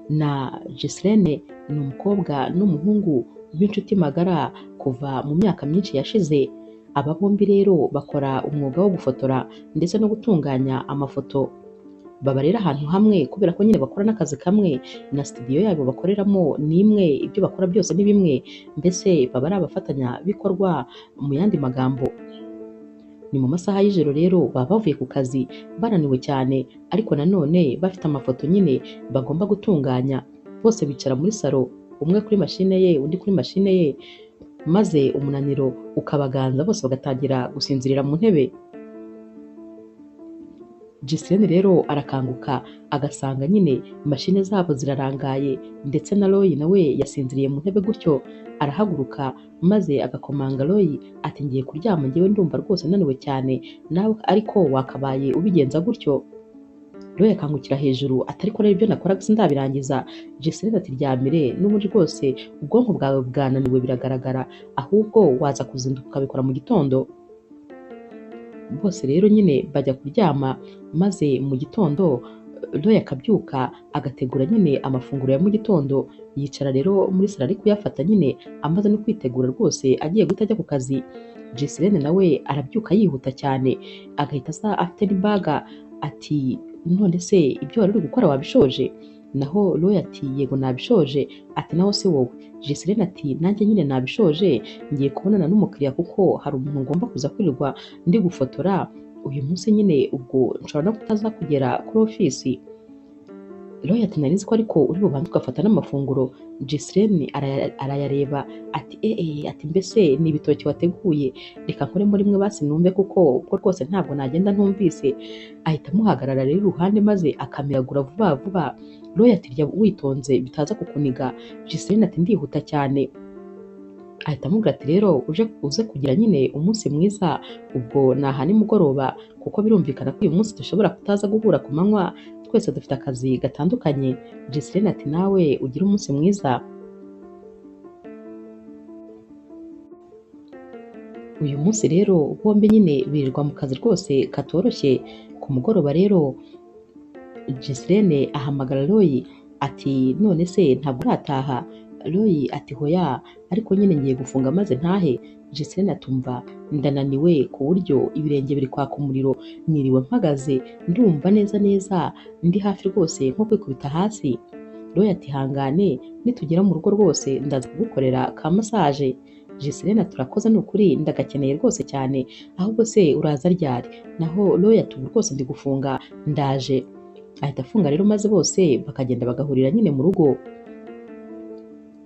Na Giseline ni umukobwa n'umuhungu b'inshuti magara kuva mu myaka myinshi yashize. Aba bombi rero bakora umwuga wo gufotora ndetse no gutunganya amafoto. Baba rero ahantu hamwe kubera ko nyine bakora n'akazi kamwe, na studio yabo bakoreramo ni imwe, ibyo bakora byose ni bimwe, mbese baba ari abafatanyabikorwa mu yandi magambo. Ni mu masaha y'ijoro rero baba bavuye ku kazi bananiwe cyane, ariko nanone bafite amafoto nyine bagomba gutunganya. Bose bicara muri salo, umwe kuri mashine ye, undi kuri mashine ye, maze umunaniro ukabaganza bose bagatangira gusinzirira mu ntebe. Giseline rero arakanguka agasanga nyine mashine zabo zirarangaye, ndetse na Roy nawe yasinziriye mu ntebe gutyo. Arahaguruka maze agakomanga Roy ati ngiye kuryama, njyewe ndumva rwose naniwe cyane, nawe ariko wakabaye ubigenza gutyo. Roy akangukira hejuru ati ariko rero ibyo nakoraga sindabirangiza. Giseline ati ryamire, n'ubundi rwose ubwonko bwawe bwananiwe biragaragara, ahubwo waza kuzinduka ukabikora mu gitondo. Bose rero nyine bajya kuryama, maze mu gitondo Roy akabyuka agategura nyine amafunguro ya mu gitondo, yicara rero muri salo ari kuyafata nyine amaze no kwitegura rwose agiye guhita ajya ku kazi. Giseline nawe arabyuka yihuta cyane, agahita aza afite n'imbaga ati none se ibyo wari uri gukora wabishoje? Naho Roy ati yego nabishoje. Ati naho se wowe? Giseline ati nanjye nyine nabishoje, ngiye kubonana n'umukiriya kuko hari umuntu ngomba kuza kwirirwa ndi gufotora uyu munsi nyine, ubwo nshobora no kutaza kugera kuri ofisi. Roy ati nari nzi ko ariko uri bubanze ugafata n'amafunguro. Giseline arayareba ati ati mbese ni ibitoki wateguye, reka nkoremo rimwe basi numve kuko ubwo rwose ntabwo nagenda ntumvise. Ahita amuhagarara rero iruhande maze akamiragura vuba vuba. Roy ati rya witonze bitaza kukuniga. Giseline ati ndihuta cyane. Ahita amubwira ati rero uze kugira nyine umunsi mwiza, ubwo naha nimugoroba kuko birumvikana ko uyu munsi dushobora kutaza guhura ku manywa, twese dufite akazi gatandukanye. Giseline ati nawe ugire umunsi mwiza. Uyu munsi rero bombi nyine birirwa mu kazi rwose katoroshye. Ku mugoroba rero Giseline ahamagara Roy ati none se ntabwo urataha? Roy ati hoya, ariko nyine ngiye gufunga maze ntahe. Giseline atumva ndananiwe ku buryo ibirenge biri kwaka umuriro, niriwe mpagaze ndumva neza neza ndi hafi rwose nko kwikubita hasi. Roy ati hangane, nitugera mu rugo rwose ndaza kugukorera ka massage. Giseline ati urakoze ni ukuri ndagakeneye rwose cyane, ahubwo se uraza ryari? Naho Roy ati ubu rwose ndi gufunga ndaje. Ahita afunga rero maze bose bakagenda bagahurira nyine mu rugo,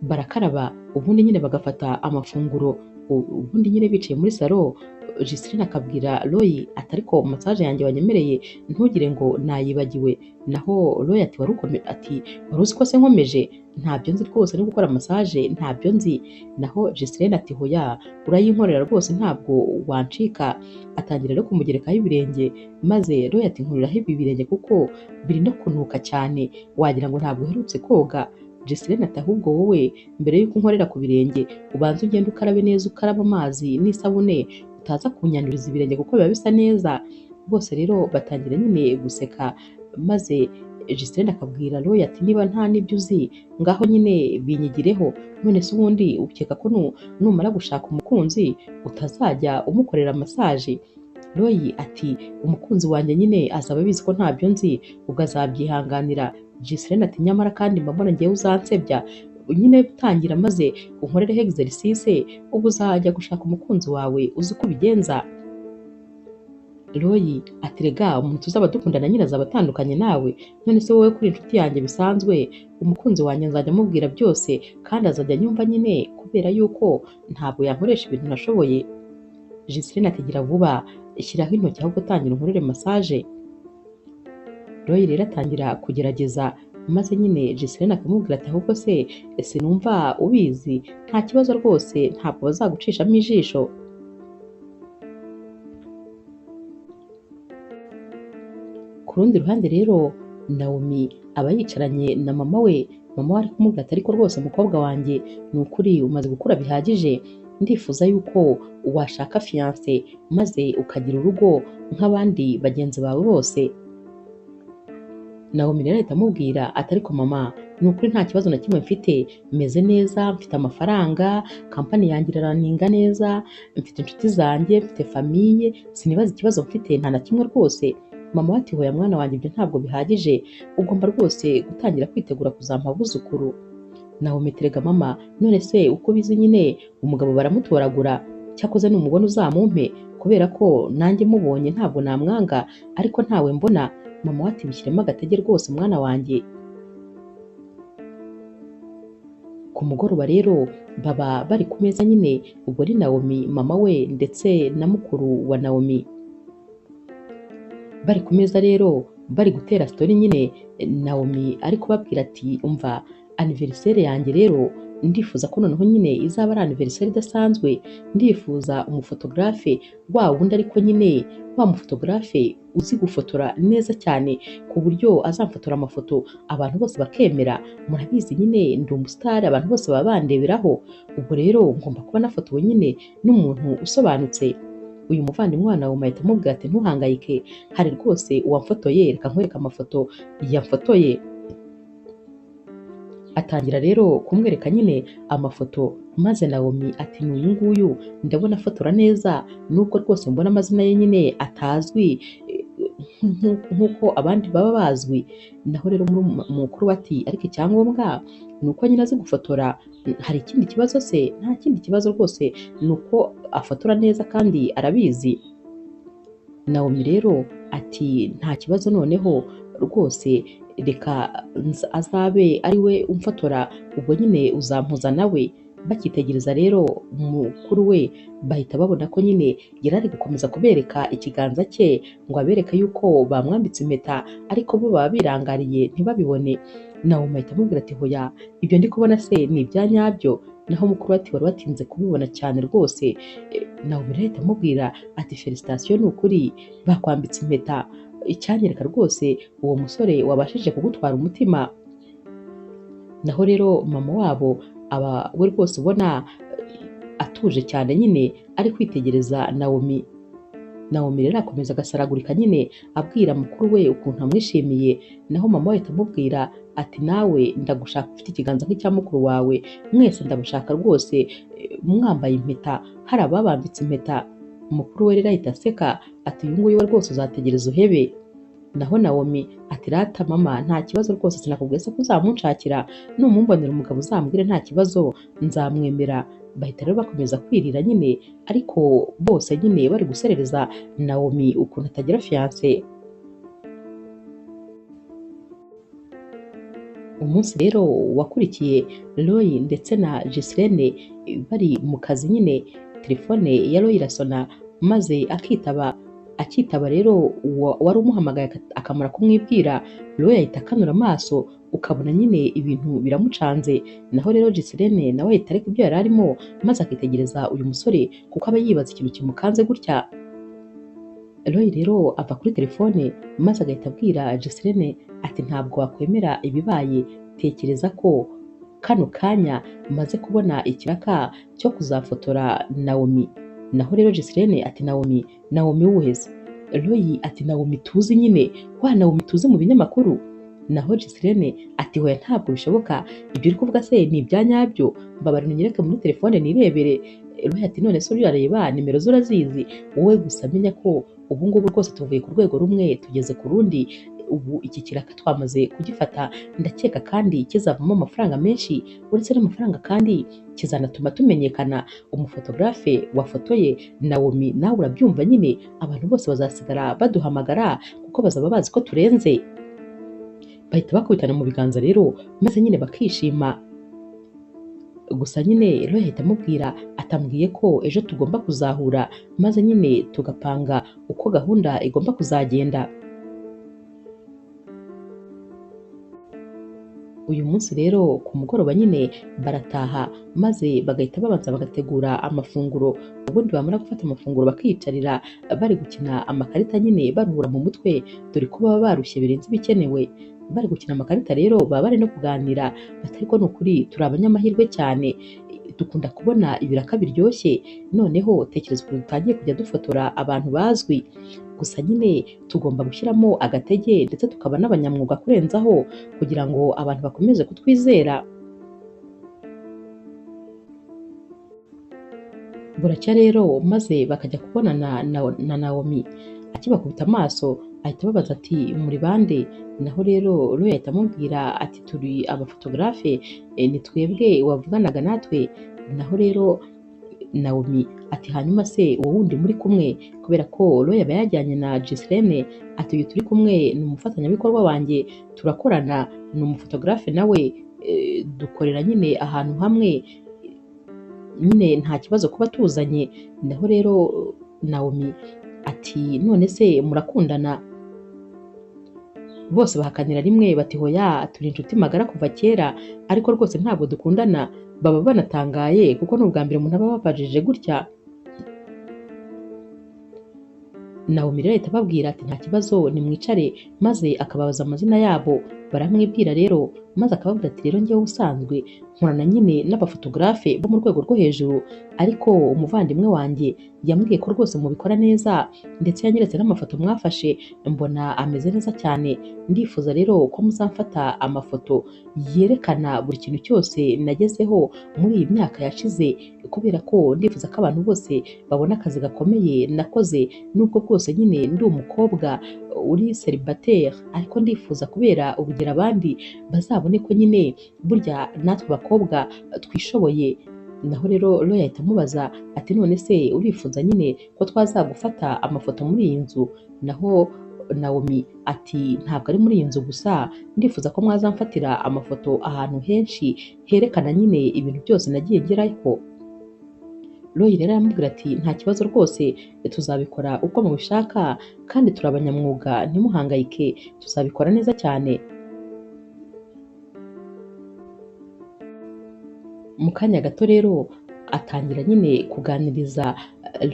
barakaraba ubundi nyine bagafata amafunguro, ubundi nyine bicaye muri salo. Giseline akabwira Roy ati ariko massage yanjye wanyemereye ntugire ngo nayibagiwe. Naho Roy ati ati wari uzi ko se nkomeje? Ntabyo nzi rwose no gukora massage ntabyo nzi. Naho Giseline ati hoya urayinkorera rwose ntabwo wancika. Atangira rero kumugerekaho ibirenge, maze Roy ati nkuriraho ibi birenge kuko biri no kunuka cyane, wagira ngo ntabwo uherutse koga. Giseline ati ahubwo wowe mbere y'uko unkorera ku birenge ubanze ugende ukarabe neza, ukarabe amazi n'isabune, utaza kunyanduriza ibirenge kuko biba bisa neza. Bose rero batangira nyine guseka, maze Giseline akabwira Roy ati niba nta n'ibyo uzi ngaho nyine binyigireho, none se ubundi ukeka ko numara gushaka umukunzi utazajya umukorera massage? Roy ati umukunzi wanjye nyine azaba abizi ko ntabyo nzi, ubwo azabyihanganira. Giseline ati nyamara kandi mbona ngewe uzansebya nyine, tangira maze unkorereho exercice, ubwo uzajya gushaka umukunzi wawe uzi uko ubigenza. Roy ati rega umuntu tuzaba dukundana nyine azaba atandukanye nawe, none se wowe kuri inshuti yanjye bisanzwe, umukunzi wanjye nzajya amubwira byose kandi azajya anyumva nyine kubera yuko ntabwo yankoresha ibintu nashoboye. Giseline ati gira vuba, shyiraho intoki ahubwo tangira unkorere massage. Roy rero atangira kugerageza, maze nyine Giseline akamubwira ati ahubwo se sinumva ubizi, nta kibazo rwose ntabwo bazagucishamo ijisho. Ku rundi ruhande rero Naomi aba yicaranye na mama we, mama we ari kumubwira ati ariko rwose mukobwa wanjye ni ukuri umaze gukura bihagije, ndifuza yuko washaka fiance maze ukagira urugo nk'abandi bagenzi bawe bose. Naomi rero ahita amubwira ati ariko mama ni ukuri nta kibazo na kimwe mfite, meze neza, mfite amafaranga, kampani yanjye iraraninga neza, mfite inshuti zanjye, mfite famiye, sinibaza ikibazo mfite nta na kimwe rwose. Mama we ati hoya mwana wanjye ibyo ntabwo bihagije, ugomba rwose gutangira kwitegura kuzampa abuzukuru. Naomi ati erega mama, none se uko ubizi nyine umugabo baramutoragura, cyakoze numubona uzamumpe kubera ko nanjye mubonye ntabwo namwanga ariko ntawe mbona. Mama we ati bishyiremo agatege rwose mwana wanjye. Ku mugoroba rero baba bari ku meza nyine, ubwo ni Naomi, mama we ndetse na mukuru wa Naomi. Bari ku meza rero bari gutera story nyine, Naomi ari kubabwira ati umva anniversaire yanjye rero ndifuza ko noneho nyine izaba ari anniversaire idasanzwe, ndifuza umufotogarafe wa wundi ariko nyine wa mufotogarafe uzi gufotora neza cyane ku buryo azamfotora amafoto abantu bose bakemera, murabizi nyine ndi umusitari abantu bose baba bandeberaho, ubwo rero ngomba kuba nafotowe nyine n'umuntu usobanutse. Uyu muvandimwe wa Naomi ahita amubwira ati ntuhangayike, hari rwose uwamfotoye, reka nkwereke amafoto yamfotoye. Atangira rero kumwereka nyine amafoto, maze Naomi ati ni uyu nguyu ndabona afotora neza, nubwo rwose mbona amazina ye nyine atazwi nk'uko abandi baba bazwi. Naho rero mukuru we ati ariko icyangombwa ni uko nyine azi gufotora, hari ikindi kibazo se? Nta kindi kibazo rwose, ni uko afotora neza kandi arabizi. Naomi rero ati nta kibazo noneho rwose reka azabe ari we umfotora, ubwo nyine uzampuza nawe. Bakitegereza rero mukuru we bahita babona ko nyine yari ari gukomeza kubereka ikiganza cye ngo abereke yuko bamwambitse impeta, ariko bo baba birangariye ntibabibone. Naomi ahita amubwira ati hoya ibyo ndi kubona se ni ibya nyabyo? Naho mukuru we ati wari watinze kubibona cyane rwose. Naomi rero ahita amubwira ati felicitation ni ukuri bakwambitse impeta, icyanyereka rwose uwo musore wabashije kugutwara umutima. Naho rero mama wabo aba we rwose ubona atuje cyane nyine ari kwitegereza Naomi. Naomi rero akomeza agasaragurika nyine abwira mukuru we ukuntu amwishimiye, naho mama we ahita amubwira ati nawe ndagushaka ufite ikiganza nk'icya mukuru wawe, mwese ndabushaka rwose mwambaye impeta, hari ababambitse impeta. Mukuru we rero ahita aseka ati uyu nguyu we rwose uzategereza uhebe. Naho Naomi ati rata mama nta kibazo rwose, sinakubwiye se ko uzamunshakira, numumbonera umugabo uzambwire nta kibazo nzamwemera. Bahita rero bakomeza kwirira nyine, ariko bose nyine bari guserereza Naomi ukuntu atagira fiance. Umunsi rero wakurikiye Roy ndetse na Giseline bari mu kazi nyine, telefone ya Roy irasona maze akitaba. Akitaba rero wari umuhamagaye akamara kumwibwira, Roy ahita akanura amaso ukabona nyine ibintu biramucanze. Naho rero Giseline nawe ahita areka ibyo yari arimo maze akitegereza uyu musore kuko aba yibaza ikintu kimukanze gutya. Roy rero ava kuri telefone maze agahita abwira Giseline ati ntabwo wakwemera ibibaye, tekereza ko kano kanya maze kubona ikiraka cyo kuzafotora Naomi. Naho rero Giseline ati Naomi, Naomi wuheze? Roy ati Naomi tuzi nyine, wa Naomi tuzi mu binyamakuru. Naho Giseline ati hoya ntabwo bishoboka, ibyo uri kuvuga se ni ibya nyabyo? Mbabarira unyereke muri telefone nirebere. Roy ati none se urareba nimero zo urazizi, wowe gusa menya ko ubu ngubu rwose tuvuye ku rwego rumwe tugeze ku rundi, ubu iki kiraka twamaze kugifata, ndakeka kandi kizavamo amafaranga menshi, uretse n'amafaranga kandi kizanatuma tumenyekana. Umufotogarafe wafotoye Naomi nawe urabyumva nyine, abantu bose bazasigara baduhamagara kuko bazaba bazi ko turenze. Bahita bakubitana mu biganza rero maze nyine bakishima. Gusa nyine Roy ahita amubwira atambwiye ko ejo tugomba kuzahura maze nyine tugapanga uko gahunda igomba kuzagenda. Uyu munsi rero ku mugoroba nyine barataha maze bagahita babanza bagategura amafunguro, ubundi bamara gufata amafunguro bakiyicarira bari gukina amakarita nyine baruhura mu mutwe, dore ko baba barushye birenze ibikenewe. Bari gukina amakarita rero baba bari no kuganira bati ariko ni ukuri turi abanyamahirwe cyane, Dukunda kubona ibiraka biryoshye, noneho tekereza ukuntu dutangiye kujya dufotora abantu bazwi. Gusa nyine tugomba gushyiramo agatege ndetse tukaba n'abanyamwuga kurenzaho kugira ngo abantu bakomeze kutwizera. Buracya rero maze bakajya kubonana na Naomi. Akibakubita amaso ahita ababaza ati muri bande? Naho rero Roy ahita amubwira ati turi abafotogarafe, ni twebwe wavuganaga natwe. Naho rero Naomi ati hanyuma se uwo wundi muri kumwe? Kubera ko Roy aba yajyanye na Giseline, ati uyu turi kumwe ni umufatanyabikorwa wanjye, turakorana, ni umufotogarafe nawe, dukorera nyine ahantu hamwe, nyine nta kibazo kuba tuzanye. Naho rero Naomi ati none se murakundana? Bose bahakanira rimwe bati hoya, turi inshuti magara kuva kera, ariko rwose ntabwo dukundana. Baba banatangaye kuko ni ubwa mbere umuntu aba ababajije gutya. Naomi rero ahita ababwira ati nta kibazo nimwicare, maze akababaza amazina yabo. Baramwibwira rero, maze akababwira ati rero njyewe ubusanzwe nkorana nyine n'abafotogarafe bo mu rwego rwo hejuru, ariko umuvandimwe wanjye yambwiye ko rwose mubikora neza, ndetse yanyeretse n'amafoto mwafashe mbona ameze neza cyane. Ndifuza rero ko muzamfata amafoto yerekana buri kintu cyose nagezeho muri iyi myaka yashize, kubera ko ndifuza ko abantu bose babona akazi gakomeye nakoze, nubwo bwose nyine ndi umukobwa uri célibataire, ariko ndifuza kubera urugero abandi bazabone ko nyine burya natwe abakobwa twishoboye. Naho rero Roy ahita amubaza ati none se urifuza nyine ko twazagufata amafoto muri iyi nzu? Naho Naomi ati ntabwo ari muri iyi nzu gusa, ndifuza ko mwazamfatira amafoto ahantu henshi herekana nyine ibintu byose nagiye ngeraho. Roy rero aramubwira ati nta kibazo rwose, tuzabikora uko mubishaka kandi turi abanyamwuga, ntimuhangayike, tuzabikora neza cyane. Mu kanya gato rero atangira nyine kuganiriza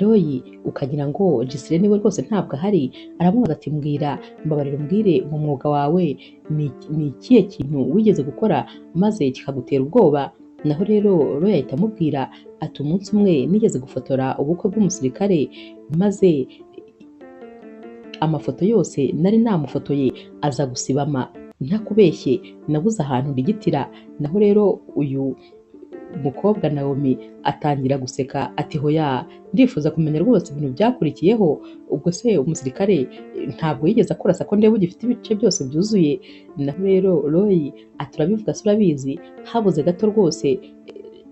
Roy, ukagira ngo Giseline we rwose ntabwo ahari. Aramubaza ati mbwira, mbabarira umbwire, mu mwuga wawe ni ikihe kintu wigeze gukora maze kikagutera ubwoba? Naho rero Roy ahita amubwira ati umunsi umwe nigeze gufotora ubukwe bw'umusirikare, maze amafoto yose nari namufotoye aza gusibama, ntakubeshye nabuze ahantu ndigitira. Naho rero uyu mukobwa Naomi atangira guseka ati hoya, ndifuza kumenya rwose ibintu byakurikiyeho. Ubwo se umusirikare ntabwo yigeze akurasa ko ndeba ugifite ibice byose byuzuye? Naho rero Roy ati urabivuga se urabizi, habuze gato rwose.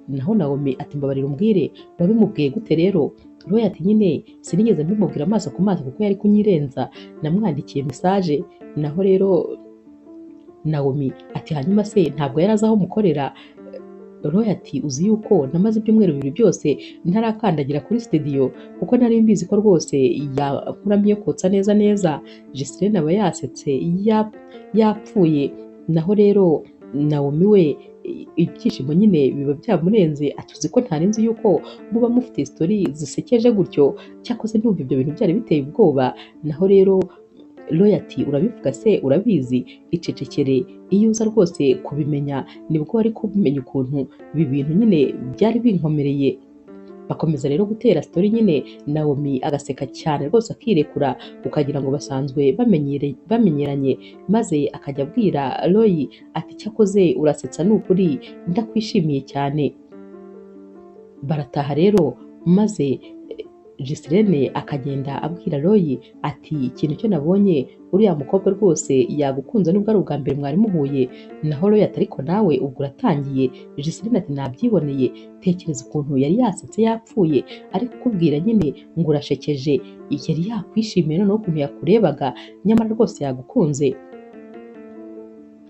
Naho Naomi ati mbabarira umbwire, wabimubwiye gute rero? Roy ati nyine sinigeze mbimubwira amaso ku maso kuko yari kunyirenza, namwandikiye message. Naho rero Naomi ati hanyuma se ntabwo yari azi aho mukorera? Roy ati uzi yuko namaze ibyumweru bibiri byose ntarakandagira kuri studio kuko nari mbizi ko rwose yankuramo iyo kotsa neza neza. Giseline aba yasetse yapfuye. Naho rero Naomi we ibyishimo nyine biba byamurenze, ati uzi ko ntari nzi yuko muba mufite story zisekeje gutyo, cyakoze ndumva ibyo bintu byari biteye ubwoba. Naho rero Roy ati urabivuga se urabizi, icecekere, iyo uza rwose kubimenya nibwo wari kumenya ukuntu ibi bintu nyine byari binkomereye. Bakomeza rero gutera story nyine, Naomi agaseka cyane rwose akirekura, ukagira ngo basanzwe bamenyeranye, maze akajya abwira Roy ati cyakoze urasetsa ni ukuri, ndakwishimiye cyane. Barataha rero, maze Giseline akagenda abwira Roy ati ikintu cyo nabonye uriya mukobwa rwose yagukunze nubwo ari ubwa mbere mwari muhuye. Naho Roy ati ariko nawe ubwo uratangiye. Giseline ati nabyiboneye, tekereza ukuntu yari yasetse yapfuye ari kukubwira nyine ngo urashekeje, yari yakwishimiye noneho ukuntu yakurebaga, nyamara rwose yagukunze.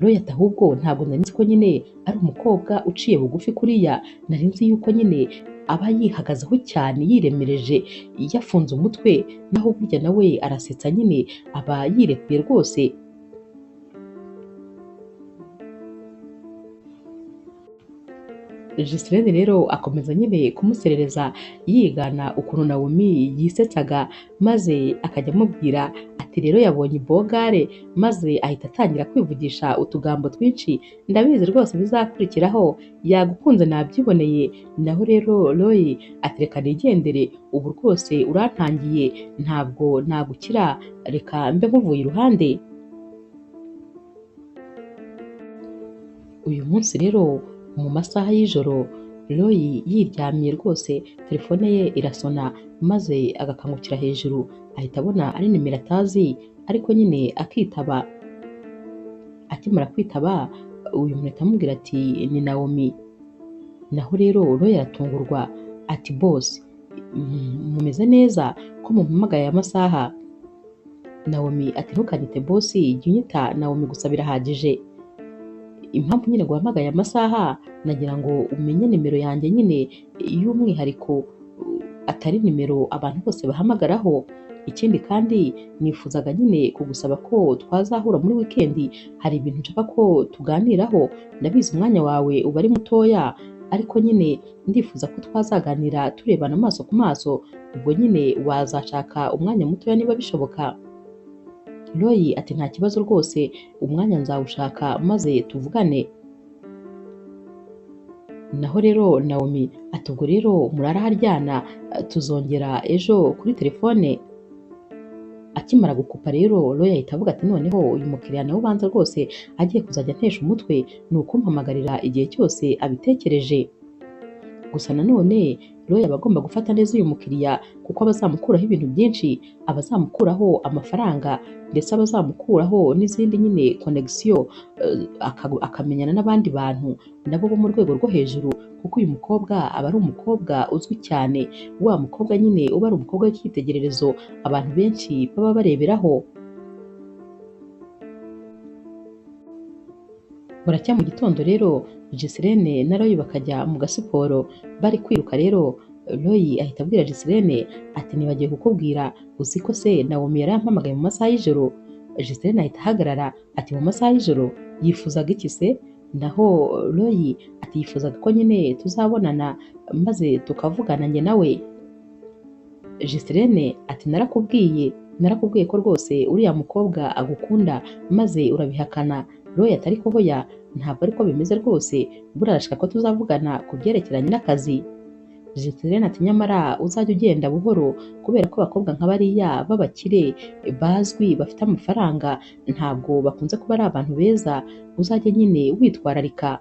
Roy ati ahubwo ntabwo nari nzi ko nyine ari umukobwa uciye bugufi kuriya, nari nzi yuko nyine aba yihagazeho cyane yiremereje yafunze umutwe, naho burya nawe arasetsa nyine aba yirekuye rwose. Giseline rero akomeza nyine kumuserereza yigana ukuntu Naomi yisetsaga, maze akajya amubwira ati rero yabonye ibogare, maze ahita atangira kwivugisha utugambo twinshi, ndabizi rwose bizakurikiraho, yagukunze nabyiboneye. Naho rero Roy ati reka nigendere, ubu rwose urantangiye, ntabwo nagukira, reka mbe nkuvuye iruhande. Uyu munsi rero mu masaha y'ijoro Roy yiryamiye rwose, telefone ye irasona maze agakangukira hejuru, ahita abona ari nimero atazi ariko nyine akitaba. Akimara kwitaba uyu muntu ahita amubwira ati ni Naomi. Naho rero Roy aratungurwa ati boss, mumeze neza ko mumpamagaye aya masaha? Naomi ati ntukanyite boss, jya unyita Naomi gusa birahagije. Impamvu nyine guhamagaye amasaha nagira ngo umenye nimero yanjye nyine y'umwihariko, atari nimero abantu bose bahamagaraho. Ikindi kandi nifuzaga nyine kugusaba ko twazahura muri wikendi, hari ibintu nshaka ko tuganiraho, ndabizi umwanya wawe uba ari mutoya, ariko nyine ndifuza ko twazaganira turebana amaso ku maso, ubwo nyine wazashaka umwanya mutoya niba bishoboka. Roy ati nta kibazo rwose, umwanya nzawushaka maze tuvugane. Naho rero Naomi ati ubwo rero muraraharyana, tuzongera ejo kuri telefone. Akimara gukupa rero Roy ahita avuga ati noneho uyu mukiriya nawe ubanza rwose agiye kuzajya antesha umutwe, ni ukumpamagarira igihe cyose abitekereje. Gusa nanone Roy aba agomba gufata neza uyu mukiriya kuko aba azamukuraho ibintu byinshi, aba azamukuraho amafaranga ndetse aba azamukuraho n'izindi nyine connection, akamenyana n'abandi bantu nabo bo mu rwego rwo hejuru, kuko uyu mukobwa aba ari umukobwa uzwi cyane, wa mukobwa nyine uba ari umukobwa w'icyitegererezo abantu benshi baba bareberaho. Buracya mu gitondo rero Giseline na Roy bakajya mu gasiporo, bari kwiruka rero Roy ahita abwira Giseline ati nibagiye kukubwira, uzi ko se Naomi yarampamagaye mu masaha y'ijoro? Giseline ahita ahagarara ati mu masaha y'ijoro yifuzaga iki se? Naho Roy ati yifuzaga ko nyine tuzabonana maze tukavugana njye nawe. Giseline ati narakubwiye ko rwose uriya mukobwa agukunda maze urabihakana. Roy ati ariko hoya ntabwo ariko bimeze rwose, buriya arashaka ko tuzavugana ku byerekeranye n'akazi. Giseline ati nyamara uzajya ugenda buhoro kubera ko abakobwa nka bariya b'abakire bazwi bafite amafaranga ntabwo bakunze kuba ari abantu beza, uzajya nyine witwararika.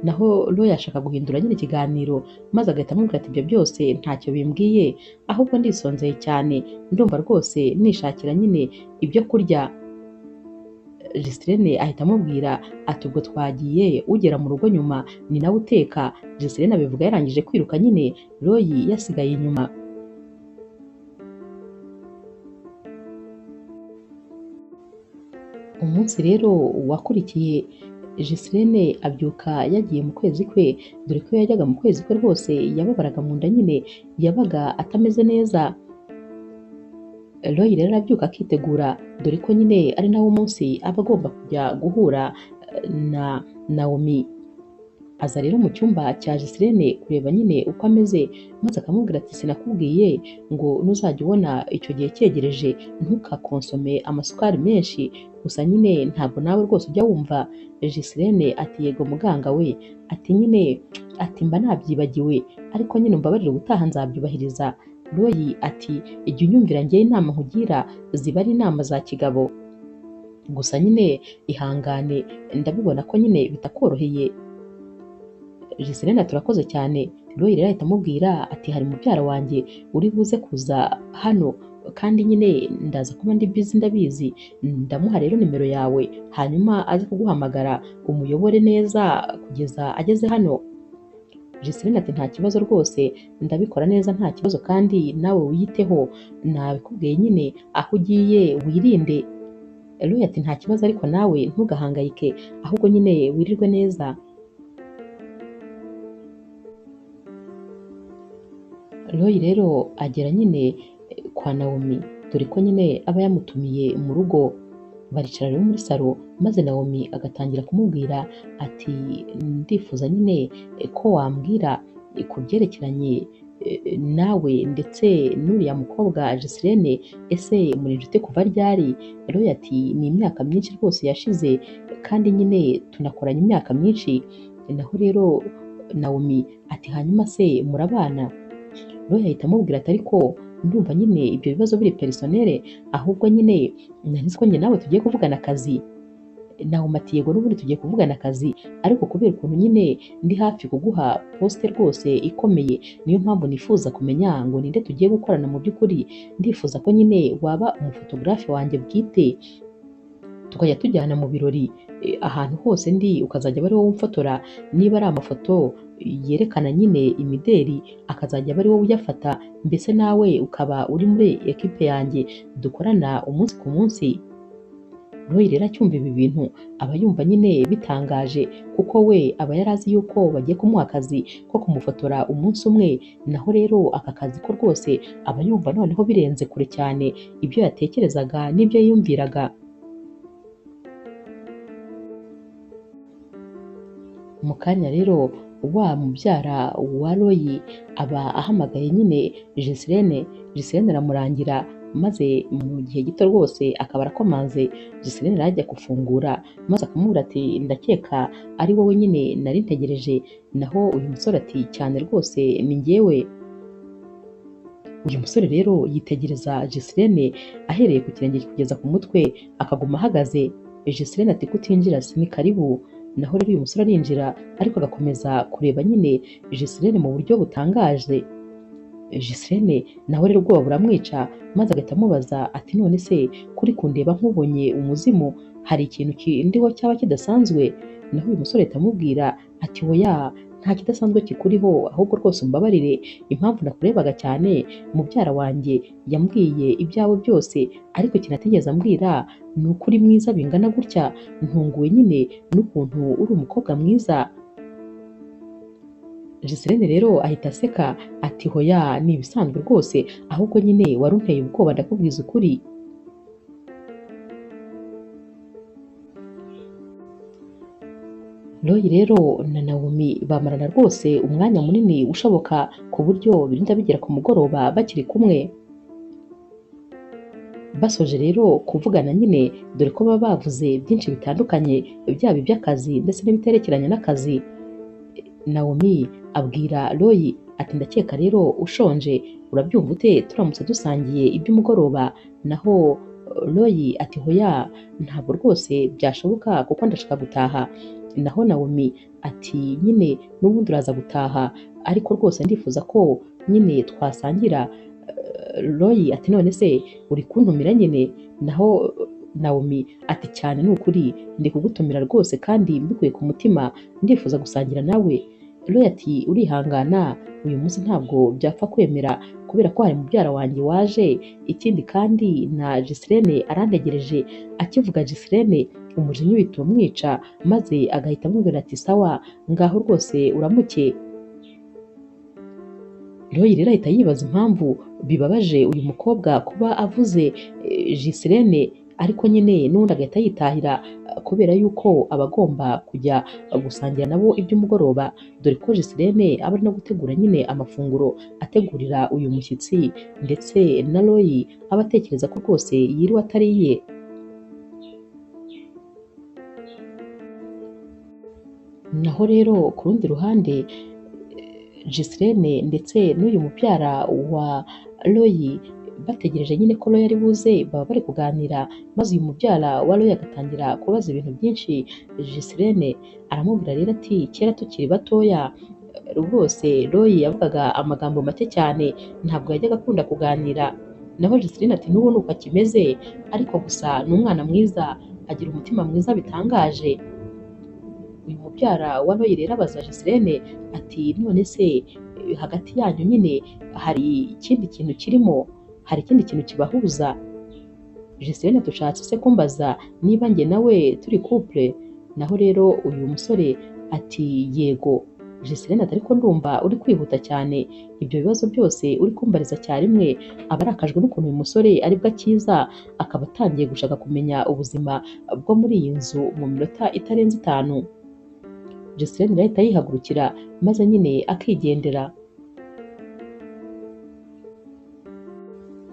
Naho Roy ashaka guhindura nyine ikiganiro maze agahita amubwira ati ibyo byose ntacyo bimbwiye, ahubwo ndisonzeye cyane, ndumva rwose nishakira nyine ibyo kurya. Giseline ahita amubwira ati ubwo twagiye, ugera mu rugo nyuma ni nawe uteka. Giseline abivuga yarangije kwiruka nyine, Roy yasigaye inyuma. Umunsi rero wakurikiye Giseline abyuka yagiye mu kwezi kwe, dore ko iyo yajyaga mu kwezi kwe rwose yababaraga mu nda nyine, yabaga atameze neza. Roy rero arabyuka akitegura, dore ko nyine ari nawo munsi aba agomba kujya guhura na Naomi. Aza rero mu cyumba cya Giseline kureba nyine uko ameze, maze akamubwira ati sinakubwiye ngo nuzajya ubona icyo gihe cyegereje ntukakonsome amasukari menshi, gusa nyine ntabwo nawe rwose ujya wumva. Giseline ati yego muganga we, ati nyine ati mba nabyibagiwe, ariko nyine umbabarire ubutaha nzabyubahiriza. Roy ati ijya unyumvira njyewe inama nkugira ziba ari inama za kigabo, gusa nyine ihangane ndabibona ko nyine bitakoroheye. Giseline turakoze cyane. Roy rero ahita amubwira ati hari mubyara wanjye uri buze kuza hano kandi nyine ndaza kuba ndi busy ndabizi, ndamuha rero nimero yawe hanyuma aze kuguhamagara umuyobore neza kugeza ageze hano. Giseline ati nta kibazo rwose ndabikora neza nta kibazo, kandi nawe wiyiteho, nabikubwiye nyine aho ugiye wirinde. Roy ati nta kibazo ariko nawe ntugahangayike, ahubwo nyine wirirwe neza. Roy rero agera nyine kwa Naomi, dore ko nyine aba yamutumiye mu rugo. Baricara rero muri salo, maze Naomi agatangira kumubwira ati ndifuza nyine ko wambwira ku byerekeranye nawe ndetse n'uriya mukobwa Giseline, ese muri inshuti kuva ryari? Roy ati ni imyaka myinshi rwose yashize kandi nyine tunakoranye imyaka myinshi. Naho rero Naomi ati hanyuma se murabana? Roy ahita amubwira ati ariko ndumva nyine ibyo bibazo biri personnel, ahubwo nyine nari nzi ko njye nawe tugiye kuvugana akazi. Naomi ati yego n'ubundi tugiye kuvugana akazi, ariko kubera ukuntu nyine ndi hafi kuguha poste rwose ikomeye, niyo mpamvu nifuza kumenya ngo ninde tugiye gukorana mu by'ukuri. Ndifuza ko nyine waba umufotogarafe wanjye bwite, tukajya tujyana mu birori ahantu hose ndi, ukazajya aba ari wowe umfotora, niba ari amafoto yerekana nyine imideri akazajya aba ari wowe uyafata, mbese nawe ukaba uri muri ekipe yanjye dukorana umunsi ku munsi. Roy rero acyumva ibi bintu aba yumva nyine bitangaje, kuko we aba yari azi yuko bagiye kumuha akazi ko kumufotora umunsi umwe, naho rero aka kazi ko rwose aba yumva noneho birenze kure cyane ibyo yatekerezaga n'ibyo yiyumviraga. Mu kanya rero wa mubyara wa Roy aba ahamagaye nyine Giseline, Giseline aramurangira, maze mu gihe gito rwose akaba arakomanze. Giseline arajya gufungura maze akamubwira ati ndakeka ari wowe nyine nari ntegereje. Naho uyu musore ati cyane rwose ni njyewe. Uyu musore rero yitegereza Giseline ahereye ku kirenge kugeza ku mutwe, akaguma ahagaze. Giseline ati kutinjira si ni karibu. Naho rero uyu musore arinjira ariko agakomeza kureba nyine Giseline mu buryo butangaje. Giseline nawe rero ubwoba buramwica, maze agahita amubaza ati none se kuri kundeba nk'ubonye umuzimu, hari ikintu kindiho cyaba kidasanzwe? Naho uyu musore ahita amubwira ati oya nta kidasanzwe kikuriho, ahubwo rwose umbabarire, impamvu nakurebaga cyane mubyara wanjye yambwiye ibyawe byose, ariko ikintu atigeze ambwira ni uko uri mwiza bingana gutya, ntunguwe nyine n'ukuntu uri umukobwa mwiza. Giseline rero ahita aseka ati hoya ni ibisanzwe rwose, ahubwo nyine wari unteye ubwoba ndakubwiza ukuri. Roy rero na Naomi bamarana rwose umwanya munini ushoboka, ku buryo birinda bigera ku mugoroba bakiri kumwe. Basoje rero kuvugana nyine, dore ko baba bavuze byinshi bitandukanye, byaba iby'akazi ndetse n'ibiterekeranye n'akazi. Naomi abwira Roy ati ndakeka rero ushonje, urabyumva ute turamutse dusangiye iby'umugoroba? Naho Roy ati hoya ntabwo rwose byashoboka kuko ndashaka gutaha. Naho Naomi ati nyine n'ubundi uraza gutaha, ariko rwose ndifuza ko nyine twasangira. Roy ati none se uri kuntumira nyine? Naho Naomi ati cyane ni ukuri ndi kugutumira rwose kandi mbikuye ku mutima, ndifuza gusangira nawe. Roy ati urihangana uyu munsi ntabwo byapfa kwemera kubera ko hari mubyara wanjye waje, ikindi kandi na Giseline arantegereje. Akivuga Giseline umujinya uhita umwica, maze agahita amubwira ati sawa ngaho rwose uramuke. Roy rero ahita yibaza impamvu bibabaje uyu mukobwa kuba avuze Giseline, ariko nyine n'ubundi agahita yitahira kubera yuko aba agomba kujya gusangira nabo iby'umugoroba, dore ko Giseline aba ari no gutegura nyine amafunguro ategurira uyu mushyitsi, ndetse na Roy aba atekereza ko rwose yiriwe atariye. Naho rero ku rundi ruhande Giseline ndetse n'uyu mubyara wa Roy bategereje nyine ko Roy ari buze, baba bari kuganira, maze uyu mubyara wa Roy agatangira kubaza ibintu byinshi Giseline. Aramubwira rero ati kera tukiri batoya rwose Roy yavugaga amagambo make cyane, ntabwo yajyaga akunda kuganira. Naho Giseline ati n'ubu ni uko akimeze, ariko gusa ni umwana mwiza, agira umutima mwiza bitangaje. Uyu mubyara wa Roy rero abaza Giseline ati none se hagati yanyu nyine hari ikindi kintu kirimo, hari ikindi kintu kibahuza? Giseline tushatse se kumbaza niba njye nawe turi couple? Naho rero uyu musore ati yego. Giseline ati ariko ndumva uri kwihuta cyane, ibyo bibazo byose uri kumbariza cyarimwe. Aba arakajwe n'ukuntu uyu musore aribwo akiza, akaba atangiye gushaka kumenya ubuzima bwo muri iyi nzu mu minota itarenze 5. Giseline ahita yihagurukira maze nyine akigendera.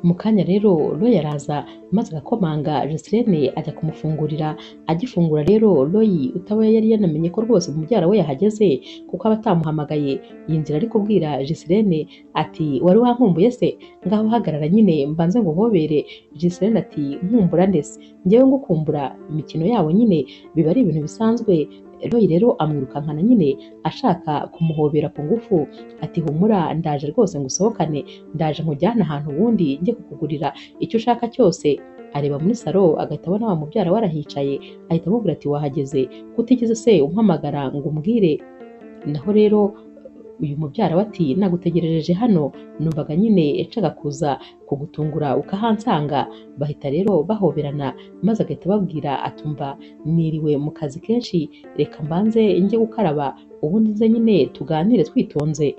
Mu kanya rero Roy araza maze agakomanga, Giseline ajya kumufungurira. Agifungura rero Roy utaba yari yanamenye ko rwose mubyara we yahageze kuko aba atamuhamagaye, yinjira ari kubwira Giseline ati wari wankumbuye se? Ngaho hagarara nyine mbanze nguhobere. Giseline ati nkumbura ndese njyewe ngukumbura? Imikino yabo nyine biba ari ibintu bisanzwe. Roy rero amwirukankana nyine ashaka kumuhobera ku ngufu, ati humura ndaje rwose ngusohokane, ndaje nkujyane ahantu ubundi njye kukugurira icyo ushaka cyose. Areba muri salo agahita abona wa mubyara we arahicaye, ahita amubwira ati wahageze kutigeze se umpamagara ngo umbwire? Naho rero uyu mubyara we ati nagutegerereje hano, numvaga nyine nshaka kuza kugutungura ukahansanga. Bahita rero bahoberana maze agahita ababwira atumva niriwe mu kazi kenshi, reka mbanze njye gukaraba ubundi nze nyine tuganire twitonze.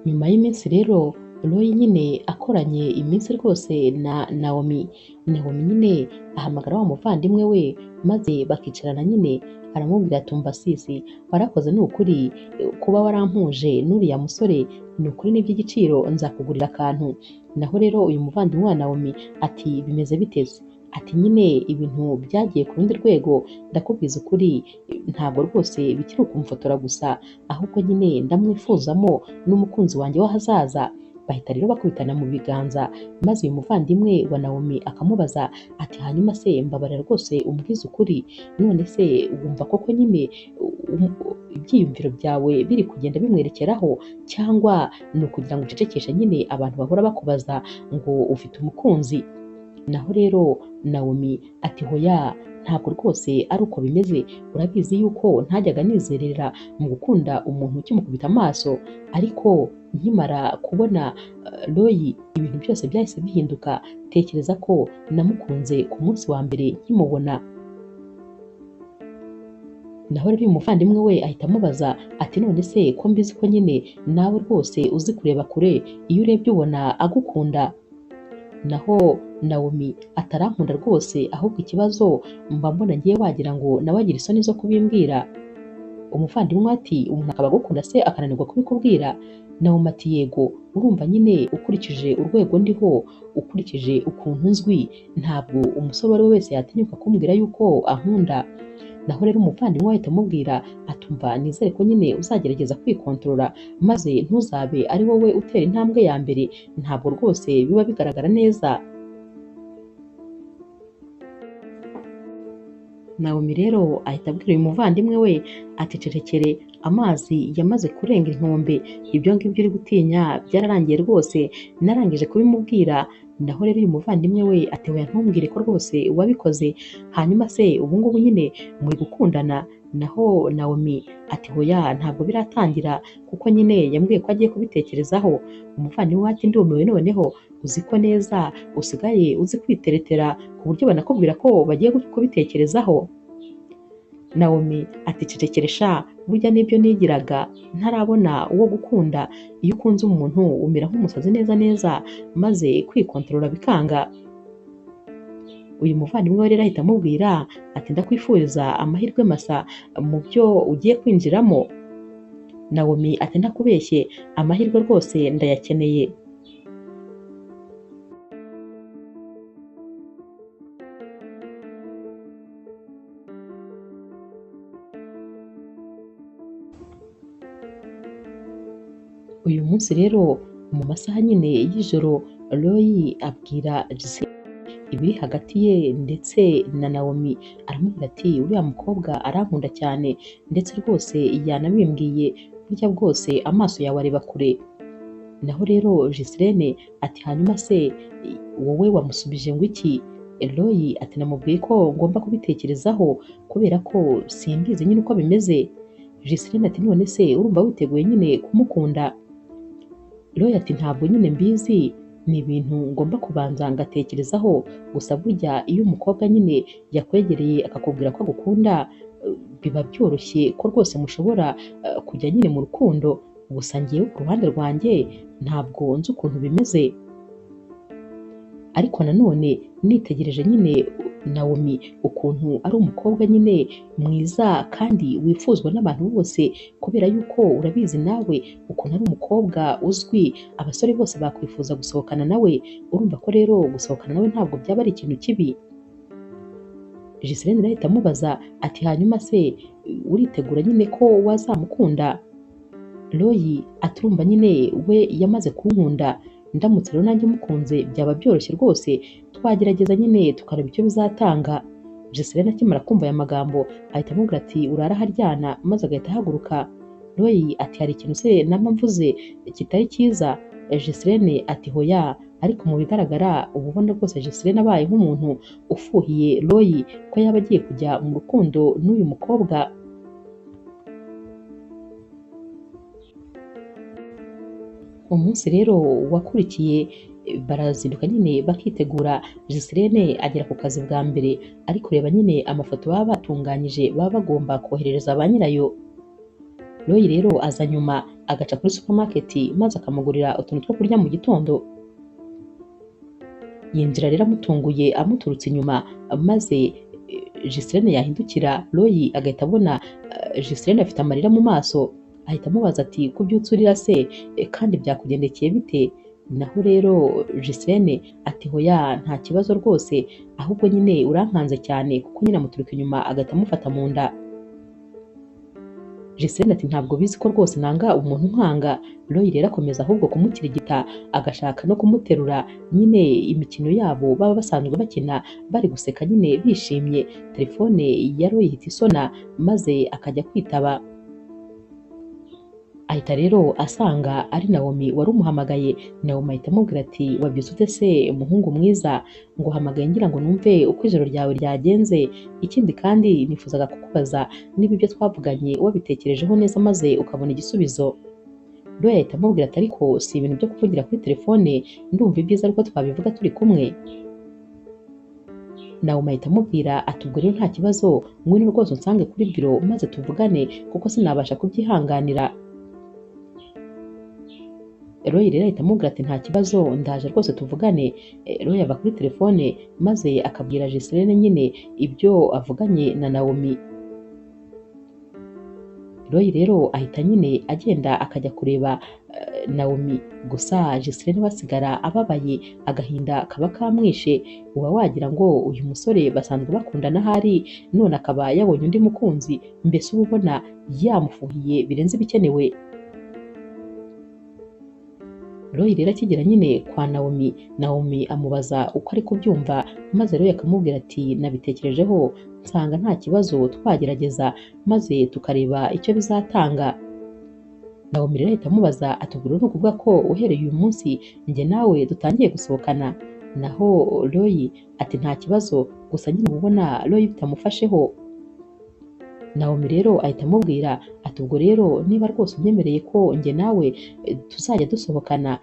Nyuma y'iminsi rero Roy nyine akoranye iminsi rwose na Naomi. Naomi nyine ahamagara wa muvandimwe we maze bakicarana nyine, aramubwira ati umva sisi warakoze ni ukuri kuba warampuje n'uriya musore, ni ukuri ni iby'igiciro, nzakugurira akantu. Naho rero uyu muvandimwe wa Naomi ati bimeze biteze? Ati nyine ibintu byagiye ku rundi rwego, ndakubwiza ukuri ntabwo rwose bikiri ukumfotora gusa, ahubwo nyine ndamwifuzamo n'umukunzi wanjye w'ahazaza. Bahita rero bakubitana mu biganza maze uyu muvandimwe wa Naomi akamubaza ati hanyuma se mbabarira rwose umbwize ukuri, none se wumva koko nyine ibyiyumviro byawe biri kugenda bimwerekeraho, cyangwa ni ukugira ngo ucecekeshe nyine abantu bahora bakubaza ngo ufite umukunzi? Naho rero Naomi ati hoya ntabwo rwose ari uko bimeze, urabizi yuko ntajyaga nizerera mu gukunda umuntu ukimukubita amaso, ariko nkimara kubona Roy ibintu byose byahise bihinduka, tekereza ko namukunze ku munsi wa mbere nkimubona. Naho rero uyu muvandimwe we ahita amubaza ati none se ko mbizi ko nyine nawe rwose uzi kureba kure, iyo urebye ubona agukunda? Naho Naomi atarankunda rwose, ahubwo ikibazo mba mbona ngiye wagira ngo nawe agira isoni zo kubimbwira. Umuvandimwe ati umuntu akaba agukunda se akananirwa kubikubwira? Naomi ati yego, urumva nyine ukurikije urwego ndiho, ukurikije ukuntu nzwi, ntabwo umusore uwo ari we wese yatinyuka kumbwira yuko ankunda. Naho rero umuvandimwe ahita amubwira atumva nizere ko nyine uzagerageza kwikontorora maze ntuzabe ari wowe utera intambwe ya mbere, ntabwo rwose biba bigaragara neza. Naomi rero ahita abwira uyu muvandimwe we ati cerekere, amazi yamaze kurenga inkombe, ibyo ngibyo uri gutinya byararangiye rwose, narangije kubimubwira. Naho rero uyu muvandimwe we ati oya ntumbwire ko rwose wabikoze, hanyuma se ubu ngubu nyine muri gukundana? Naho Naomi ati hoya ntabwo biratangira kuko nyine yambwiye ko agiye kubitekerezaho. Umuvandimwe we ati ndumiwe noneho, uzi ko neza usigaye uzi kwiteretera ku buryo banakubwira ko bagiye kubitekerezaho. Naomi ati cecekere sha, burya nibyo nigiraga ntarabona uwo gukunda, iyo ukunze umuntu umera nk'umusazi neza neza maze kwikontorora bikanga. Uyu muvandimwe we rero ahita amubwira ati ndakwifuriza amahirwe masa mu byo ugiye kwinjiramo. Naomi ati ntakubeshye, amahirwe rwose ndayakeneye. Uyu munsi rero mu masaha nyine y'ijoro Roy abwira Gisele ibiri hagati ye ndetse na Naomi, aramubwira ati uriya mukobwa arankunda cyane ndetse rwose yanabimbwiye, burya bwose amaso yawe areba kure. Naho rero Giseline ati hanyuma se wowe wamusubije ngo iki? Roy ati namubwiye ko ngomba kubitekerezaho kubera ko simbizi nyine uko bimeze. Giseline ati none se urumva witeguye nyine kumukunda? Roy ati ntabwo nyine mbizi, ni ibintu ngomba kubanza ngatekerezaho, gusa burya iyo umukobwa nyine yakwegereye akakubwira ko agukunda biba byoroshye ko rwose mushobora kujya nyine mu rukundo, gusa ngewe ku ruhande rwanjye ntabwo nzi ukuntu bimeze. Ariko nanone nitegereje nyine Naomi ukuntu ari umukobwa nyine mwiza kandi wifuzwa n'abantu bose, kubera yuko urabizi nawe ukuntu ari umukobwa uzwi, abasore bose bakwifuza gusohokana nawe, urumva ko rero gusohokana nawe ntabwo byaba ari ikintu kibi. Giseline ahita amubaza ati hanyuma se uritegura nyine ko wazamukunda? Roy aturumva nyine we yamaze kunkunda, ndamutse rero nanjye mukunze byaba byoroshye rwose, twagerageza nyine tukareba icyo bizatanga. Giseline akimara kumva aya magambo ahita amubwira ati urara aharyana, maze agahita ahaguruka. Roy ati hari ikintu se naba mvuze kitari cyiza? Giseline ati hoya, ariko mu bigaragara uba ubona rwose Giseline abaye nk'umuntu ufuhiye Roy ko yaba agiye kujya mu rukundo n'uyu mukobwa. Umunsi rero wakurikiye barazinduka nyine bakitegura, Giseline agera ku kazi bwa mbere ari kureba nyine amafoto baba batunganyije baba bagomba koherereza ba nyirayo. Roy rero aza nyuma agaca kuri supermarket maze akamugurira utuntu two kurya mu gitondo. Yinjira rero amutunguye amuturutse inyuma, maze Giseline yahindukira Roy agahita abona Giseline afite amarira mu maso, ahita amubaza ati kubyutse urira se kandi byakugendekeye bite? Naho rero Giseline ati hoya nta kibazo rwose, ahubwo nyine urankanze cyane, kuko nyine amuturuka inyuma agahita amufata mu nda. Giseline ati ntabwo bizi ko rwose nanga umuntu nkanga. Roy rero akomeza ahubwo kumukirigita agashaka no kumuterura, nyine imikino yabo baba basanzwe bakina bari guseka nyine bishimye. Telefone ya Roy ihita isona maze akajya kwitaba. Ahita rero asanga ari Naomi wari umuhamagaye. Naomi ahita amubwira ati wabyutse ute se umuhungu mwiza, nguhamagaye ngira ngo numve uko ijoro ryawe ryagenze, ikindi kandi nifuzaga kukubaza niba ibyo twavuganye wabitekerejeho neza maze ukabona igisubizo. Roy ahita amubwira ati ariko si ibintu byo kuvugira kuri telefone, ndumva ibyiza ariko twabivuga turi kumwe. Naomi ahita amubwira ati ubwo rero nta kibazo, ngwino rwose unsange kuri biro maze tuvugane kuko sinabasha kubyihanganira. Roy rero ahita amubwira ati nta kibazo ndaje rwose tuvugane. Roy ava kuri telefone maze akabwira Giseline nyine ibyo avuganye na Naomi. Roy rero ahita nyine agenda akajya kureba Naomi, gusa Giseline we asigara ababaye, agahinda kaba kamwishe, uba wagira ngo uyu musore basanzwe bakundana ahari none akaba yabonye undi mukunzi, mbese uba ubona yamufuhiye birenze ibikenewe. Roy rero akigera nyine kwa Naomi, Naomi amubaza uko ari kubyumva, maze Roy akamubwira ati nabitekerejeho nsanga nta kibazo twagerageza maze tukareba icyo bizatanga. Naomi rero ahita amubaza ati ubwo rero ni ukuvuga ko uhereye uyu munsi njye nawe dutangiye gusohokana? Naho Roy ati nta kibazo, gusa nyine uba ubona Roy bitamufasheho. Naomi rero ahita amubwira ati ubwo rero niba rwose unyemereye ko njye nawe tuzajya dusohokana,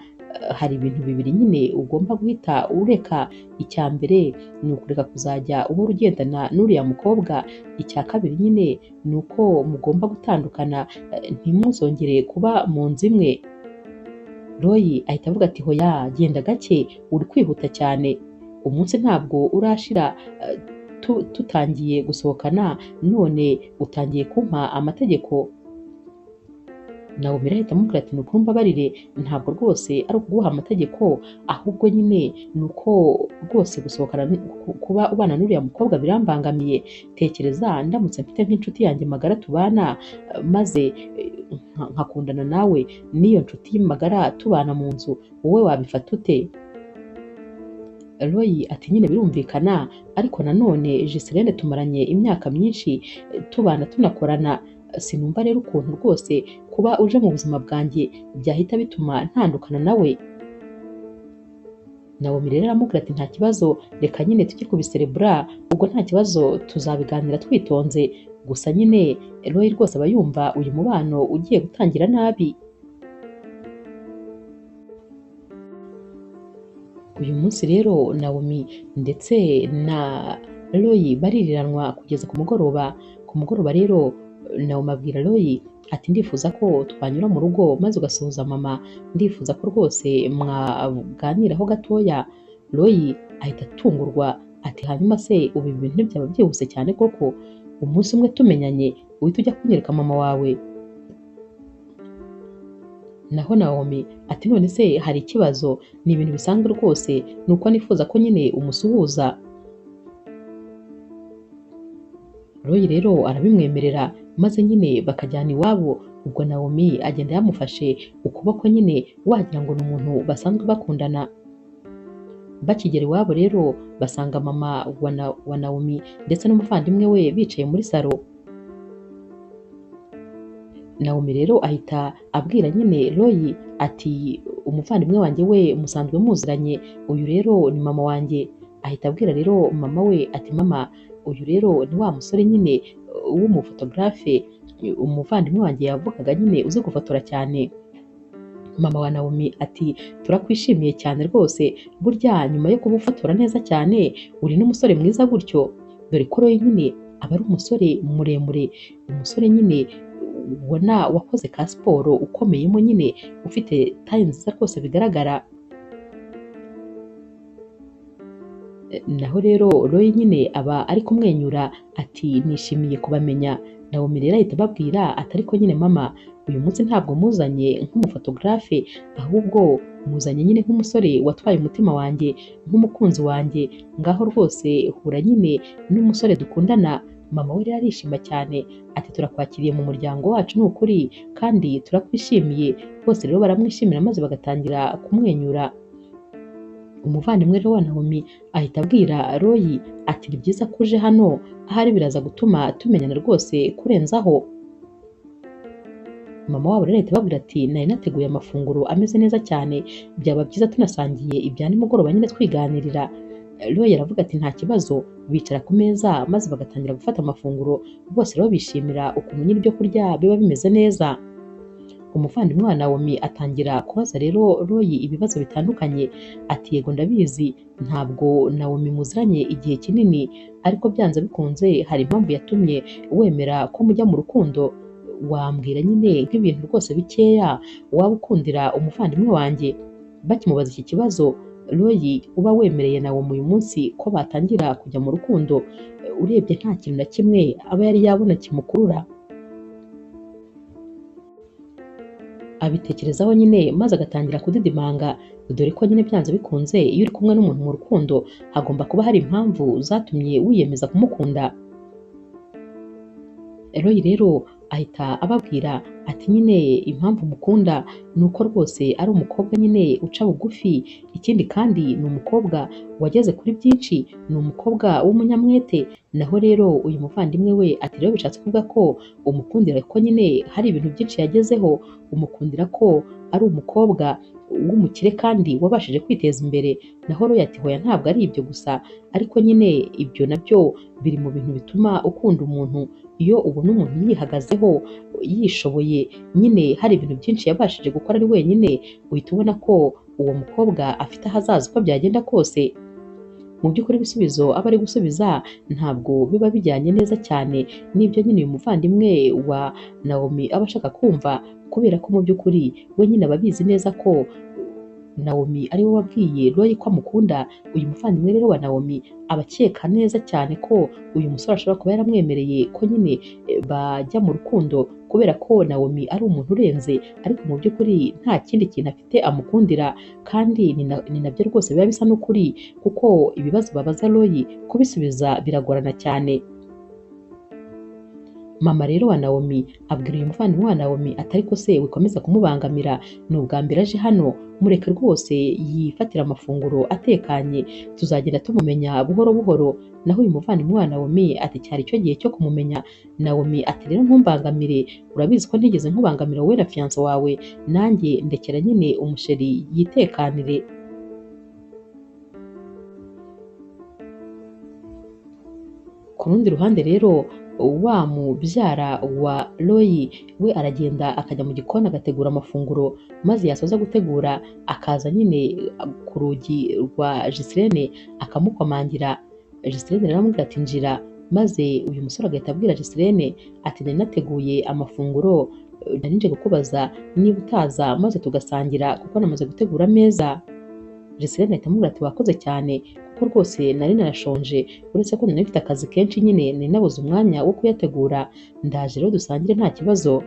hari ibintu bibiri nyine ugomba guhita ureka. Icya mbere ni ukureka kuzajya uhora ugendana n'uriya mukobwa, icya kabiri nyine ni uko mugomba gutandukana ntimuzongere kuba mu nzu imwe. Roy ahita avuga ati hoya genda gake uri kwihuta cyane, umunsi ntabwo urashira tutangiye gusohokana none utangiye kumpa amategeko. Naomi rero ahita amubwira ati nukuri mbabarire ntabwo rwose ari ukuguha amategeko, ahubwo nyine ni uko rwose gusohokana kuba ubana n'uriya mukobwa birambangamiye. Tekereza ndamutse mfite nk'inshuti yanjye magara tubana maze nkakundana nawe n'iyo nshuti magara tubana mu nzu, wowe wabifata ute? Roy ati nyine birumvikana, ariko nanone Giseline tumaranye imyaka myinshi tubana tunakorana, sinumva rero ukuntu rwose kuba uje mu buzima bwanjye byahita bituma ntandukana nawe. Naomi rero aramubwira ati nta kibazo, reka nyine tujye kubiserebura, ubwo nta kibazo tuzabiganira twitonze. Gusa nyine Roy rwose aba yumva uyu mubano ugiye gutangira nabi. Uyu munsi rero Naomi ndetse na Roy baririranwa kugeza ku mugoroba. Ku mugoroba rero Naomi abwira Roy ati ndifuza ko twanyura mu rugo maze ugasuhuza mama, ndifuza ko rwose mwaganiraho gatoya. Roy ahita atungurwa ati hanyuma se ubu ibi bintu byaba byihuse cyane koko, umunsi umwe tumenyanye uhita ujya kunyereka mama wawe? Naho Naomi ati none se hari ikibazo, ni ibintu bisanzwe rwose, ni uko nifuza ko nyine umusuhuza. Roy rero arabimwemerera maze nyine bakajyana iwabo. Ubwo Naomi agenda yamufashe ukuboko nyine wagira ngo ni umuntu basanzwe bakundana. Bakigera iwabo rero basanga mama wa Naomi ndetse n'umuvandimwe we bicaye muri salo. Naomi rero ahita abwira nyine Roy ati umuvandimwe wanjye we musanzwe muziranye, uyu rero ni mama wanjye. Ahita abwira rero mama we ati mama, uyu rero ni wa musore nyine w'umufotogarafe umuvandimwe wanjye yavugaga nyine uzi gufotora cyane. Mama wa Naomi ati turakwishimiye cyane rwose, burya nyuma yo kuba ufotora neza cyane uri n'umusore mwiza gutyo. Dore ko Roy nyine aba ari umusore muremure, umusore nyine ubona wakoze ka siporo ukomeyemo nyine ufite taye nziza rwose bigaragara. Naho rero Roy nyine aba ari kumwenyura ati nishimiye kubamenya. Naomi rero ahita ababwira ati ariko nyine mama, uyu munsi ntabwo muzanye nk'umufotogarafe, ahubwo muzanye nyine nk'umusore watwaye umutima wanjye, nk'umukunzi wanjye, ngaho rwose hura nyine n'umusore dukundana. Mama we rero arishima cyane ati turakwakiriye mu muryango wacu ni ukuri kandi turakwishimiye. Bose rero baramwishimira maze bagatangira kumwenyura. Umuvandimwe rero wa Naomi ahita abwira Roy ati ni byiza ko uje hano, ahari biraza gutuma tumenyana rwose kurenzaho. Mama wabo rero ahita ababwira ati nari nateguye amafunguro ameze neza cyane, byaba byiza tunasangiye ibya nimugoroba nyine twiganirira. Roy aravuga ati nta kibazo. Bicara ku meza maze bagatangira gufata amafunguro, bose rero bishimira ukuntu nyine ibyo kurya biba bimeze neza. Umuvandimwe wa Naomi atangira kubaza rero Roy ibibazo bitandukanye ati yego ndabizi ntabwo Naomi muziranye igihe kinini, ariko byanze bikunze hari impamvu yatumye wemera ko mujya mu rukundo, wambwira nyine nk'ibintu rwose bikeya waba ukundira umuvandimwe wanjye? Bakimubaza iki kibazo, Roy uba wemereye Naomi uyu munsi ko batangira kujya mu rukundo, urebye nta kintu na kimwe aba yari yabona kimukurura. Abitekerezaho nyine maze agatangira kudidimanga, dore ko nyine byanze bikunze iyo uri kumwe n'umuntu mu rukundo hagomba kuba hari impamvu zatumye wiyemeza kumukunda. Roy rero ahita ababwira ati nyine impamvu mukunda ni uko rwose ari umukobwa nyine uca bugufi, ikindi kandi ni umukobwa wageze kuri byinshi, ni umukobwa w'umunyamwete. Naho rero uyu muvandimwe we ati rero bishatse kuvuga ko umukundira ko nyine hari ibintu byinshi yagezeho, umukundira ko ari umukobwa w'umukire kandi wabashije kwiteza imbere. Naho Roy ati hoya ntabwo ari ibyo gusa, ariko nyine ibyo nabyo biri mu bintu bituma ukunda umuntu. Iyo ubona umuntu yihagazeho yishoboye nyine hari ibintu byinshi yabashije gukora ari wenyine, uhita ubona ko uwo mukobwa afite ahazaza uko byagenda kose. Mu by'ukuri ibisubizo aba ari gusubiza ntabwo biba bijyanye neza cyane n'ibyo nyine uyu muvandimwe wa Naomi aba ashaka kumva, kubera ko mu by'ukuri we nyine aba abizi neza ko Naomi ari we wabwiye Roy ko amukunda. Uyu muvandimwe rero wa Naomi aba akeka neza cyane ko uyu musore ashobora kuba yaramwemereye ko nyine bajya mu rukundo kubera ko Naomi ari umuntu urenze, ariko mu by'ukuri nta kindi kintu afite amukundira, kandi ni nabyo rwose biba bisa n'ukuri, kuko ibibazo babaza Roy kubisubiza biragorana cyane. Mama rero wa Naomi abwira uyu muvandimwe wa Naomi ati ariko se wikomeza kumubangamira, ni ubwa mbere aje hano, mureke rwose yifatira amafunguro atekanye, tuzagenda tumumenya buhoro buhoro. Naho uyu muvandimwe wa Naomi ati cyari cyo gihe cyo kumumenya. Naomi ati rero ntumbangamire, urabizi ko ntigeze nkubangamira wowe na fiance wawe, nanjye ndekera nyine umusheri yitekanire. Ku rundi ruhande rero wa mubyara wa Roy we aragenda akajya mu gikoni agategura amafunguro, maze yasoza gutegura akaza nyine ku rugi rwa Giseline akamukomangira. Giseline rero aramubwira ati njira. Maze uyu musore agahita abwira Giseline ati nari nateguye amafunguro, nari nje kukubaza niba utaza maze tugasangira kuko namaze gutegura ameza. Giseline ahita amubwira ati wakoze cyane kuko rwose nari narashonje, uretse ko nari mfite akazi kenshi nyine nari nabuze umwanya wo kuyategura, ndaje rero dusangire nta kibazo.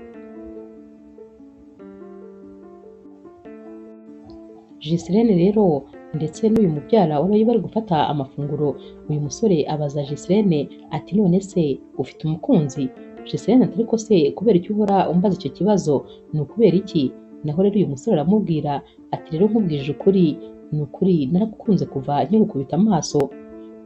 Giseline rero ndetse n'uyu mubyara wa Roy bari gufata amafunguro, uyu musore abaza Giseline ati none se ufite umukunzi? Giseline ati ariko se kubera icyo uhora umbaza icyo kibazo ni ukubera iki? Naho rero uyu musore aramubwira ati rero nkubwije ukuri, ni ukuri naragukunze kuva nkigukubita amaso,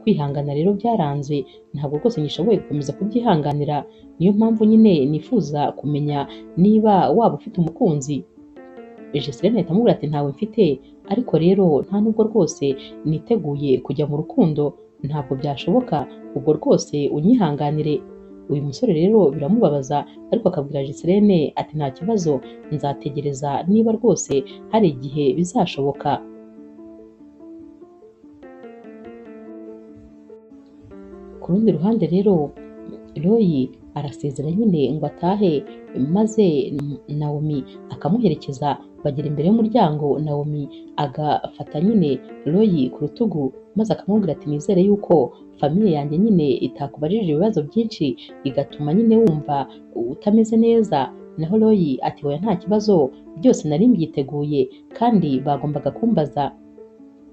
kwihangana rero byaranze, ntabwo rwose ngishoboye gukomeza kubyihanganira, niyo mpamvu nyine nifuza kumenya niba waba ufite umukunzi. Giseline ahita amubwira ati ntawe mfite, ariko rero nta nubwo rwose niteguye kujya mu rukundo, ntabwo byashoboka, ubwo rwose unyihanganire. Uyu musore rero biramubabaza, ariko akabwira Giseline ati nta kibazo, nzategereza niba rwose hari igihe bizashoboka. Ku rundi ruhande rero Roy arasezera nyine ngo atahe, maze Naomi akamuherekeza, bagera imbere y'umuryango, Naomi agafata nyine Roy ku rutugu maze akamubwira ati nizere yuko famiye yanjye nyine itakubajije ibibazo byinshi igatuma nyine wumva utameze neza. Naho Roy ati oya nta kibazo, byose nari mbyiteguye kandi bagombaga kumbaza.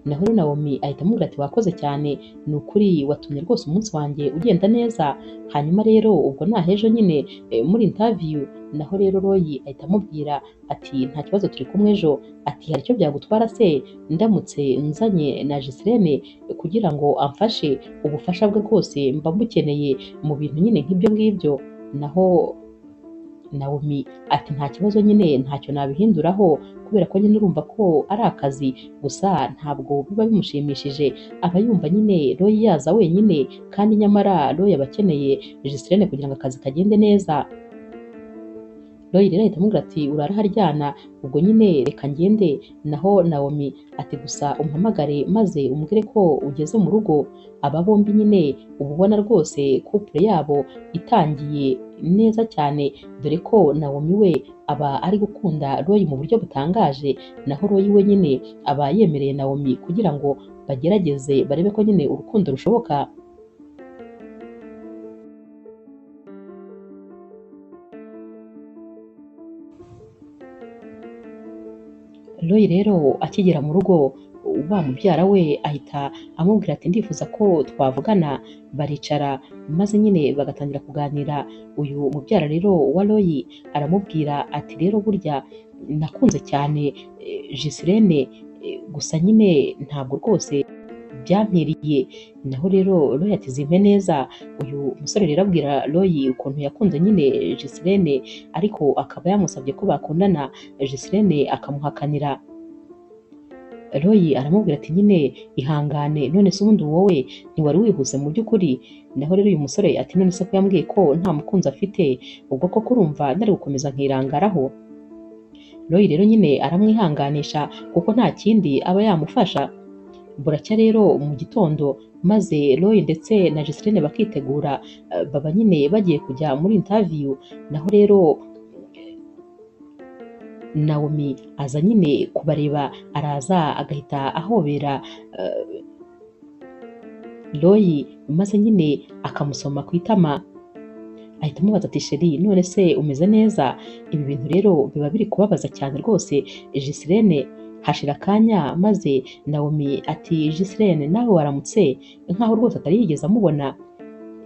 Naho Naomi ahita amubwira ati wakoze cyane, ni ukuri watumye rwose umunsi wanjye ugenda neza, hanyuma rero ubwo nahejo nyine muri interview. Naho rero Roy ahita amubwira ati nta kibazo turi kumwe ejo, ati hari icyo byagutwara se ndamutse nzanye na Giseline kugira ngo amfashe, ubufasha bwe rwose mba mbukeneye mu bintu nyine nk'ibyo ngibyo. Naho Naomi ati nta kibazo nyine ntacyo nabihinduraho kubera ko nyine urumva ko ari akazi, gusa ntabwo biba bimushimishije, aba yumva nyine Roy yaza wenyine kandi nyamara Roy aba akeneye Giseline kugira ngo akazi kagende neza. Roy rero ahita amubwira ati uraraharyana, ubwo nyine reka ngende. Naho Naomi ati gusa umpamagare maze umbwire ko ugeze mu rugo. Aba bombi nyine uba ubona rwose couple yabo itangiye neza cyane, dore ko Naomi we aba ari gukunda Roy mu buryo butangaje, naho Roy we nyine aba yemereye Naomi kugira ngo bagerageze barebe ko nyine urukundo rushoboka. Roy rero akigera mu rugo wa mubyara we ahita amubwira ati ndifuza ko twavugana, baricara maze nyine bagatangira kuganira. Uyu mubyara rero wa Roy aramubwira ati rero burya nakunze cyane Giseline, gusa nyine ntabwo rwose byampiriye. Naho rero Roy ati zimpe neza. Uyu musore rero abwira Roy ukuntu yakunze nyine Giseline, ariko akaba yamusabye ko bakundana, Giseline akamuhakanira. Roy aramubwira ati nyine ihangane, none se ubundi wowe ntiwari wihuse mu by'ukuri? Naho rero uyu musore ati none se ko yambwiye ko nta mukunzi afite, ubwo koko urumva nari gukomeza nkirangaraho? Roy rero nyine aramwihanganisha kuko nta kindi aba yamufasha. Buracya rero mu gitondo maze Roy ndetse na Giseline bakitegura, baba nyine bagiye kujya muri interview. Naho rero Naomi aza nyine kubareba, araza agahita ahobera Roy maze nyine akamusoma ku itama, ahita amubaza ati sheri none se umeze neza? Ibi bintu rero biba biri kubabaza cyane rwose Giseline. Hashira akanya maze Naomi ati Giseline nawe waramutse, nkaho rwose atari yigeze amubona.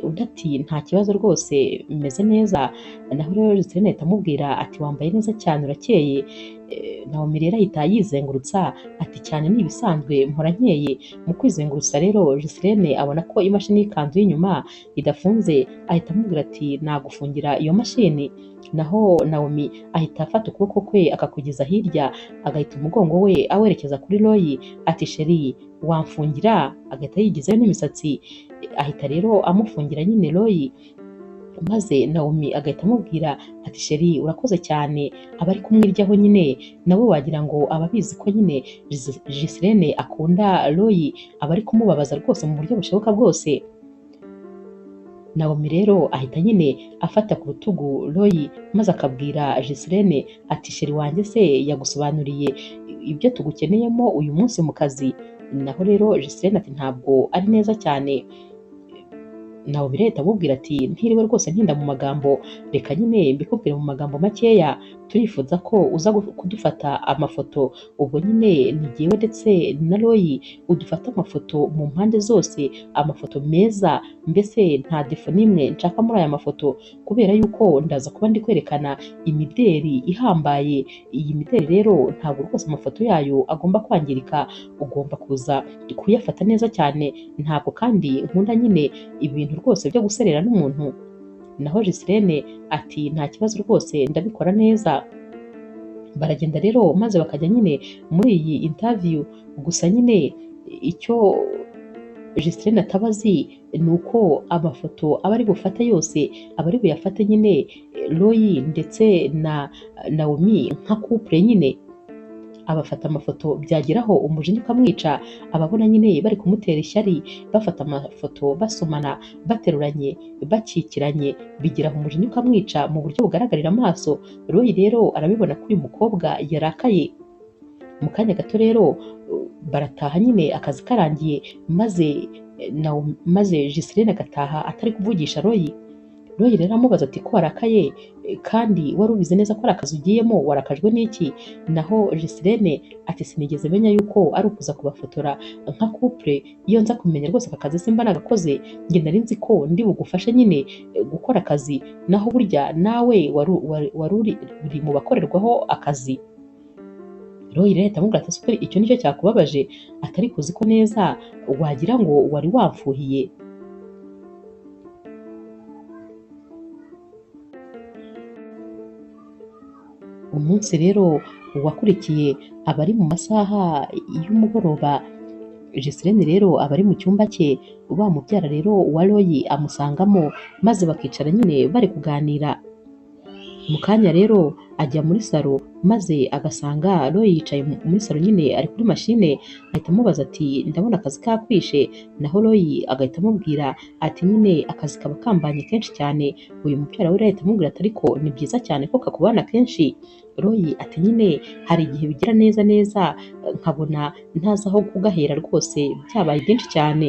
Undi ati nta kibazo rwose meze neza. Naho rero Giseline ahita amubwira ati wambaye neza cyane urakeye. Naomi rero ahita yizengurutsa ati cyane ni ibisanzwe mpora nkeye. Mu kwizengurutsa rero Giseline abona ko imashini y'ikanzu y'inyuma idafunze, ahita amubwira ati nagufungira iyo mashini. Naho Naomi ahita afata ukuboko kwe akakugeza hirya, agahita umugongo we awerekeza kuri Roy ati sheri wamfungira, agahita yigizayo n'imisatsi, ahita rero amufungira nyine Roy. Maze Naomi agahita amubwira ati sheri urakoze cyane, aba ari kumwiryaho nyine, nawe wagira ngo aba abizi ko nyine Giseline akunda Roy, aba ari kumubabaza rwose mu buryo bushoboka bwose. Naomi rero ahita nyine afata ku rutugu Roy maze akabwira Ghislaine ati sheri wanjye se yagusobanuriye ibyo tugukeneyemo uyu munsi mu kazi. Naho rero Ghislaine ati ntabwo ari neza cyane. Naomi rero ahita amubwira ati ntiriwe rwose ntinda mu magambo, reka nyine mbikubwire mu magambo makeya, turifuza ko uza kudufata amafoto, ubwo nyine ni jyewe ndetse na Roy udufate amafoto mu mpande zose, amafoto meza, mbese nta defo n'imwe nshaka muri aya mafoto, kubera yuko ndaza kuba ndi kwerekana imideri ihambaye. Iyi mideri rero ntabwo rwose amafoto yayo agomba kwangirika, ugomba kuza kuyafata neza cyane, ntabwo kandi nkunda nyine ibintu rwose byo guserera n'umuntu. Naho Ghislaine ati nta kibazo rwose ndabikora neza. Baragenda rero maze bakajya nyine muri iyi interview, gusa nyine icyo Ghislaine ataba azi ni uko amafoto aba ari bufate yose aba ari buyafate nyine Roy ndetse na Naomi nka couple nyine. Abafata amafoto byageraho umujinya ukamwica, ababona nyine bari kumutera ishyari, bafata amafoto basomana, bateruranye, bakikiranye, bigeraho umujinya ukamwica mu buryo bugaragarira amaso. Roy rero arabibona ko uyu mukobwa yarakaye. Mu kanya gato rero barataha nyine akazi karangiye, maze Ghislaine agataha atari kuvugisha Roy. Roy rero amubaza ati ko warakaye kandi wari ubizi neza ko ari akazi ugiyemo, warakajwe n'iki? Naho Ghislaine ati sinigeze menya yuko ari ukuza kubafotora nka couple, iyo nza kumenya rwose aka kazi simba nagakoze, njye nari nzi ko ndi bugufashe nyine gukora akazi, naho burya nawe wari uri mu bakorerwaho akazi. Roy rero ahita amubwira ati ese icyo nicyo cyakubabaje, atari kuzi ko neza wagira ngo wari wamfuhiye. Umunsi rero wakurikiye abari mu masaha y'umugoroba, Ghislaine rero aba ari mu cyumba cye, wa mubyara rero wa Roy amusangamo maze bakicara nyine bari kuganira. Mu kanya rero ajya muri salo maze agasanga Roy yicaye muri salo nyine ari kuri mashine, ahita amubaza ati ndabona akazi kakwishe. Naho Roy agahita amubwira ati nyine akazi kaba kambanye kenshi cyane. Uyu mubyara we rero ahita amubwira ati ariko ni byiza cyane ko kakubana kenshi. Roy ati nyine hari igihe bigira neza neza nkabona ntazi aho kugahera rwose, byabaye byinshi cyane.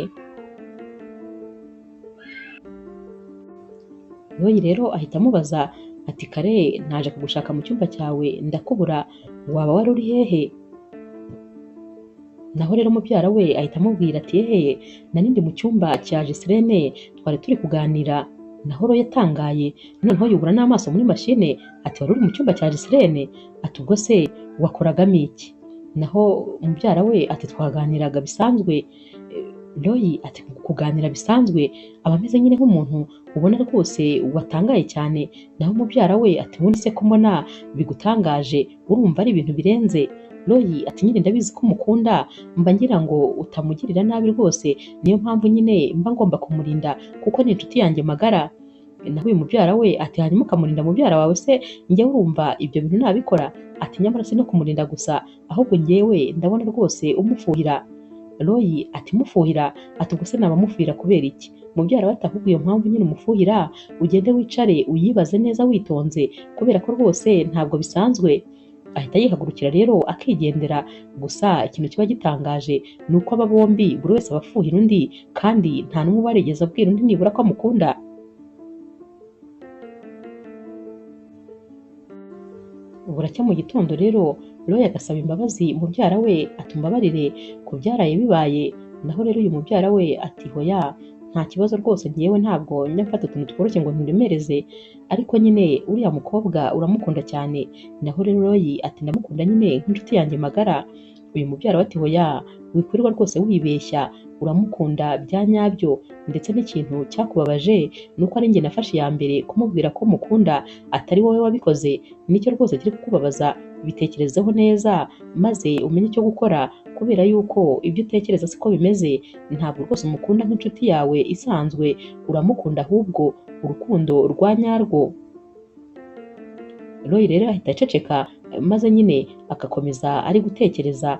Roy rero ahita amubaza ati kare naje kugushaka mu cyumba cyawe ndakubura, waba wari uri hehe? Naho rero mubyara we ahita amubwira ati hehe nari ndi mu cyumba cya Ghislaine twari turi kuganira. Naho Roy yatangaye noneho yubura n'amaso muri mashine ati wari uri mu cyumba cya Ghislaine? Ati ubwo se wakoragamo iki? Naho mubyara we ati twaganiraga bisanzwe. Roy ati kuganira bisanzwe, aba ameze nyine nk'umuntu ubona rwose watangaye cyane. Naho mubyara we ati ubundi se ko mbona bigutangaje, urumva ari ibintu birenze? Roy ati nyine ndabizi ko umukunda, mba ngira ngo utamugirira nabi rwose, niyo mpamvu nyine mba ngomba kumurinda kuko ni inshuti yanjye magara. Naho uyu mubyara we ati hanyuma ukamurinda mubyara wawe se, njye urumva ibyo bintu nabikora? Ati nyamara si no kumurinda gusa, ahubwo njyewe ndabona rwose umufuhira. Roy ati mufuhira? Ati ubwo se nabamufuhira kubera iki? Mubyara we ati ahubwo iyo mpamvu nyine umufuhira ugende wicare uyibaze neza witonze, kubera ko rwose ntabwo bisanzwe. Ahita yihagurukira rero akigendera. Gusa ikintu kiba gitangaje ni uko aba bombi buri wese aba afuhira undi, kandi nta n'umwe ubarigeze abwira undi nibura ko amukunda. Buracya mu gitondo rero Roy agasaba imbabazi mubyara we ati umbabarire ku byaraye bibaye. Naho rero uyu mubyara we ati hoya nta kibazo rwose, njyewe ntabwo njya mfata utuntu tworoshye ngo nturemereze, ariko nyine uriya mukobwa uramukunda cyane. Naho rero Roy ati ndamukunda nyine nk'inshuti yanjye magara. Uyu mubyara we ati hoya wikwirirwa rwose wibeshya, uramukunda bya nyabyo, ndetse n'ikintu cyakubabaje ni uko ari njye nafashe iya mbere kumubwira ko mukunda atari wowe wabikoze, nicyo rwose kiri kukubabaza, bitekerezeho neza maze umenye icyo gukora, kubera yuko ibyo utekereza siko bimeze, ntabwo rwose umukunda nk'inshuti yawe isanzwe, uramukunda ahubwo urukundo rwa nyarwo. Roy rero ahita aceceka maze nyine agakomeza ari gutekereza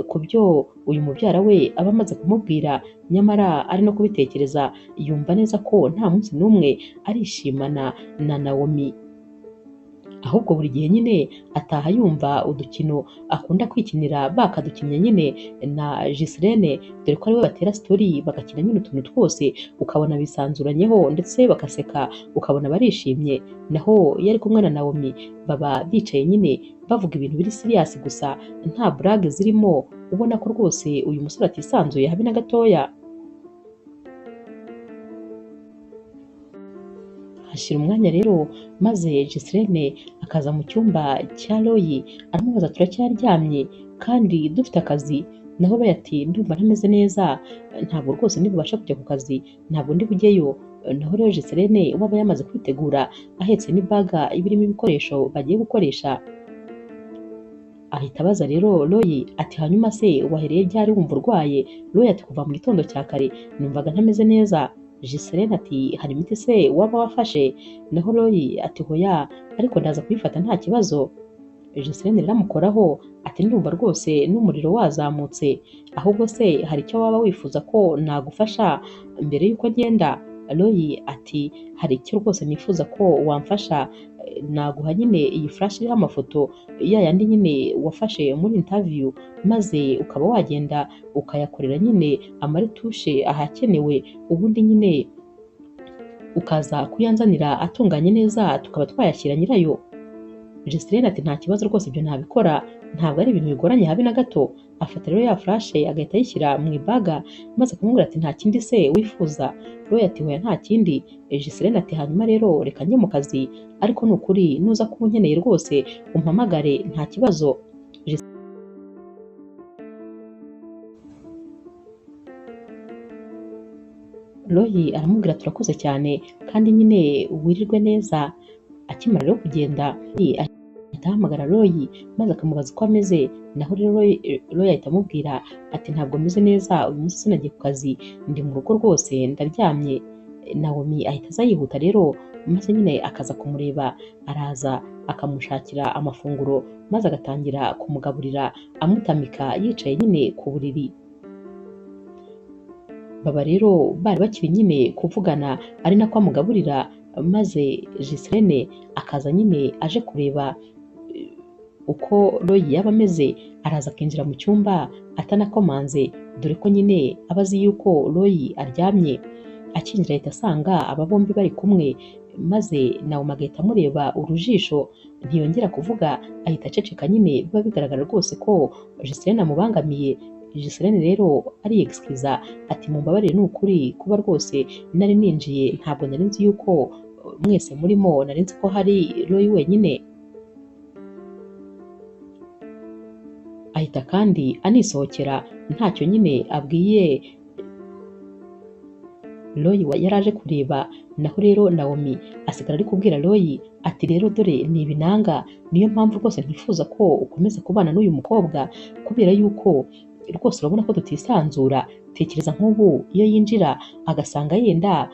ku byo uyu mubyara we aba amaze kumubwira, nyamara ari no kubitekereza yumva neza ko nta munsi n'umwe arishimana na Naomi, ahubwo buri gihe nyine ataha yumva udukino akunda kwikinira bakadukinnye nyine na Ghislaine, dore ko ariwe batera story bagakina nyine utuntu twose ukabona bisanzuranyeho ndetse bakaseka ukabona barishimye. Naho iyo ari kumwe na Naomi baba bicaye nyine bavuga ibintu biri serious gusa nta blague zirimo, ubona ko rwose uyu musore atisanzuye habe na gatoya. Hashira umwanya rero maze Ghislaine akaza mu cyumba cya Roy aramubaza turacyaryamye kandi dufite akazi, naho Roy ati ndumva ntameze neza ntabwo rwose ndibubashe kujya ku kazi ntabwo ndi bujyeyo. Naho rero Ghislaine we aba yamaze kwitegura ahetse n'ibaga iba irimo ibikoresho bagiye gukoresha. Ahita abaza rero Roy ati hanyuma se wahereye ryari wumva urwaye? Roy ati kuva mu gitondo cya kare numvaga ntameze neza. Ghislaine ati hari imiti se waba wafashe? Naho Roy ati hoya ariko ndaza kuyifata nta kibazo. Ghislaine rero amukoraho ati ndumva rwose n'umuriro wazamutse, ahubwo se hari icyo waba wifuza ko nagufasha mbere y'uko ngenda? Roy ati hari icyo rwose nifuza ko wamfasha, naguha nyine iyi flash iriho amafoto ya yandi nyine wafashe muri interview, maze ukaba wagenda ukayakorera nyine amaretushe ahakenewe, ubundi nyine ukaza kuyanzanira atunganye neza tukaba twayashyira nyirayo. Ghislaine ati nta kibazo rwose ibyo nabikora, ntabwo ari ibintu bigoranye habe na gato. Afata rero ya flash agahita ayishyira mu ibaga maze akamubwira ati nta kindi se wifuza? Roy ati hoya nta kindi. Ghislaine ati hanyuma rero reka njye mu kazi, ariko ni ukuri nuza kuba unkeneye rwose umpamagare nta kibazo. Roy aramubwira turakoze cyane kandi nyine wirirwe neza. Akimara rero kugenda ahita ahamagara Roy maze akamubaza uko ameze, naho rero Roy ahita amubwira ati ntabwo meze neza uyu munsi sinagiye ku kazi ndi mu rugo rwose ndaryamye. Naomi ahita aza yihuta rero maze nyine akaza kumureba, araza akamushakira amafunguro maze agatangira kumugaburira amutamika yicaye nyine ku buriri. Baba rero bari bakiri nyine kuvugana ari nako amugaburira, maze Ghislaine akaza nyine aje kureba uko Roy yaba ameze, araza akinjira mu cyumba atanakomanze, dore ko nyine aba azi yuko Roy aryamye. Akinjira ahita asanga aba bombi bari kumwe, maze Naomi agahita amureba urujisho ntiyongera kuvuga, ahita aceceka nyine biba bigaragara rwose ko Ghislaine amubangamiye. Ghislaine rero ariyegisikiza ati mumbabarire ni ukuri kuba rwose nari ninjiye ntabwo nari nzi yuko mwese murimo, nari nzi ko hari Roy wenyine. Ahita kandi anisohokera ntacyo nyine abwiye Roy yari aje kureba. Naho rero Naomi asigara ari kubwira Roy ati rero dore ni ibinanga, niyo mpamvu rwose ntifuza ko ukomeza kubana n'uyu mukobwa kubera yuko rwose urabona ko tutisanzura. Tekereza nk'ubu iyo yinjira agasanga yenda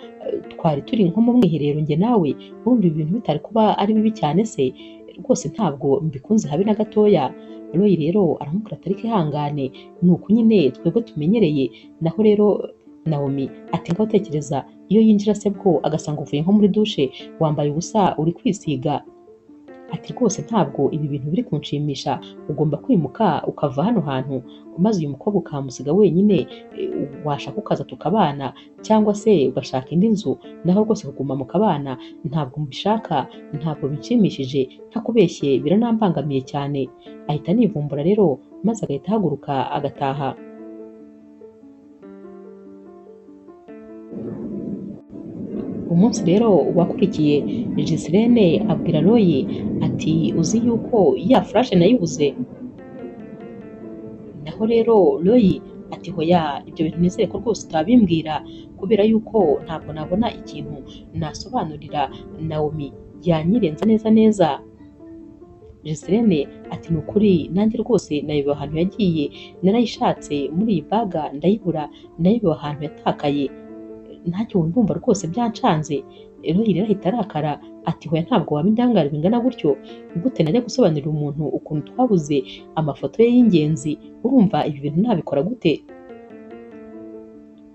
twari turi nko mu mwiherero njye nawe, urumva ibi bintu bitari kuba ari bibi cyane se? Rwose ntabwo mbikunze habe na gatoya. Roy rero aramubwira ati ariko ihangane ni uku nyine twebwe tumenyereye. Naho rero Naomi ati ngaho tekereza iyo yinjira se bwo agasanga uvuye nko muri dushe wambaye ubusa uri kwisiga, ati rwose ntabwo ibi bintu biri kunshimisha, ugomba kwimuka ukava hano hantu maze uyu mukobwa ukamusiga wenyine, washaka ukaza tukabana cyangwa se ugashaka indi nzu, naho rwose kuguma mukabana ntabwo mbishaka, ntabwo binshimishije, ntakubeshye biranambangamiye cyane. Ahita anivumbura rero maze agahita ahaguruka agataha. Umunsi rero wakurikiye Ghislaine abwira Roy ati uzi yuko ya flash nayibuze? Naho rero Roy ati hoya ibyo bintu nizere ko rwose utabimbwira kubera yuko ntabwo nabona ikintu nasobanurira Naomi yanyirenza neza neza. Ghislaine ati ni ukuri nanjye rwose nayobewe ahantu yagiye, narayishatse muri iyi baga ndayibura, nayobewe ahantu yatakaye. Ntacyo ndumva rwose byancanze. Roy rero ahita arakara ati hoya ntabwo waba indangare bingana gutyo, gute najya gusobanurira umuntu ukuntu twabuze amafoto ye y'ingenzi, urumva ibi bintu nabikora gute?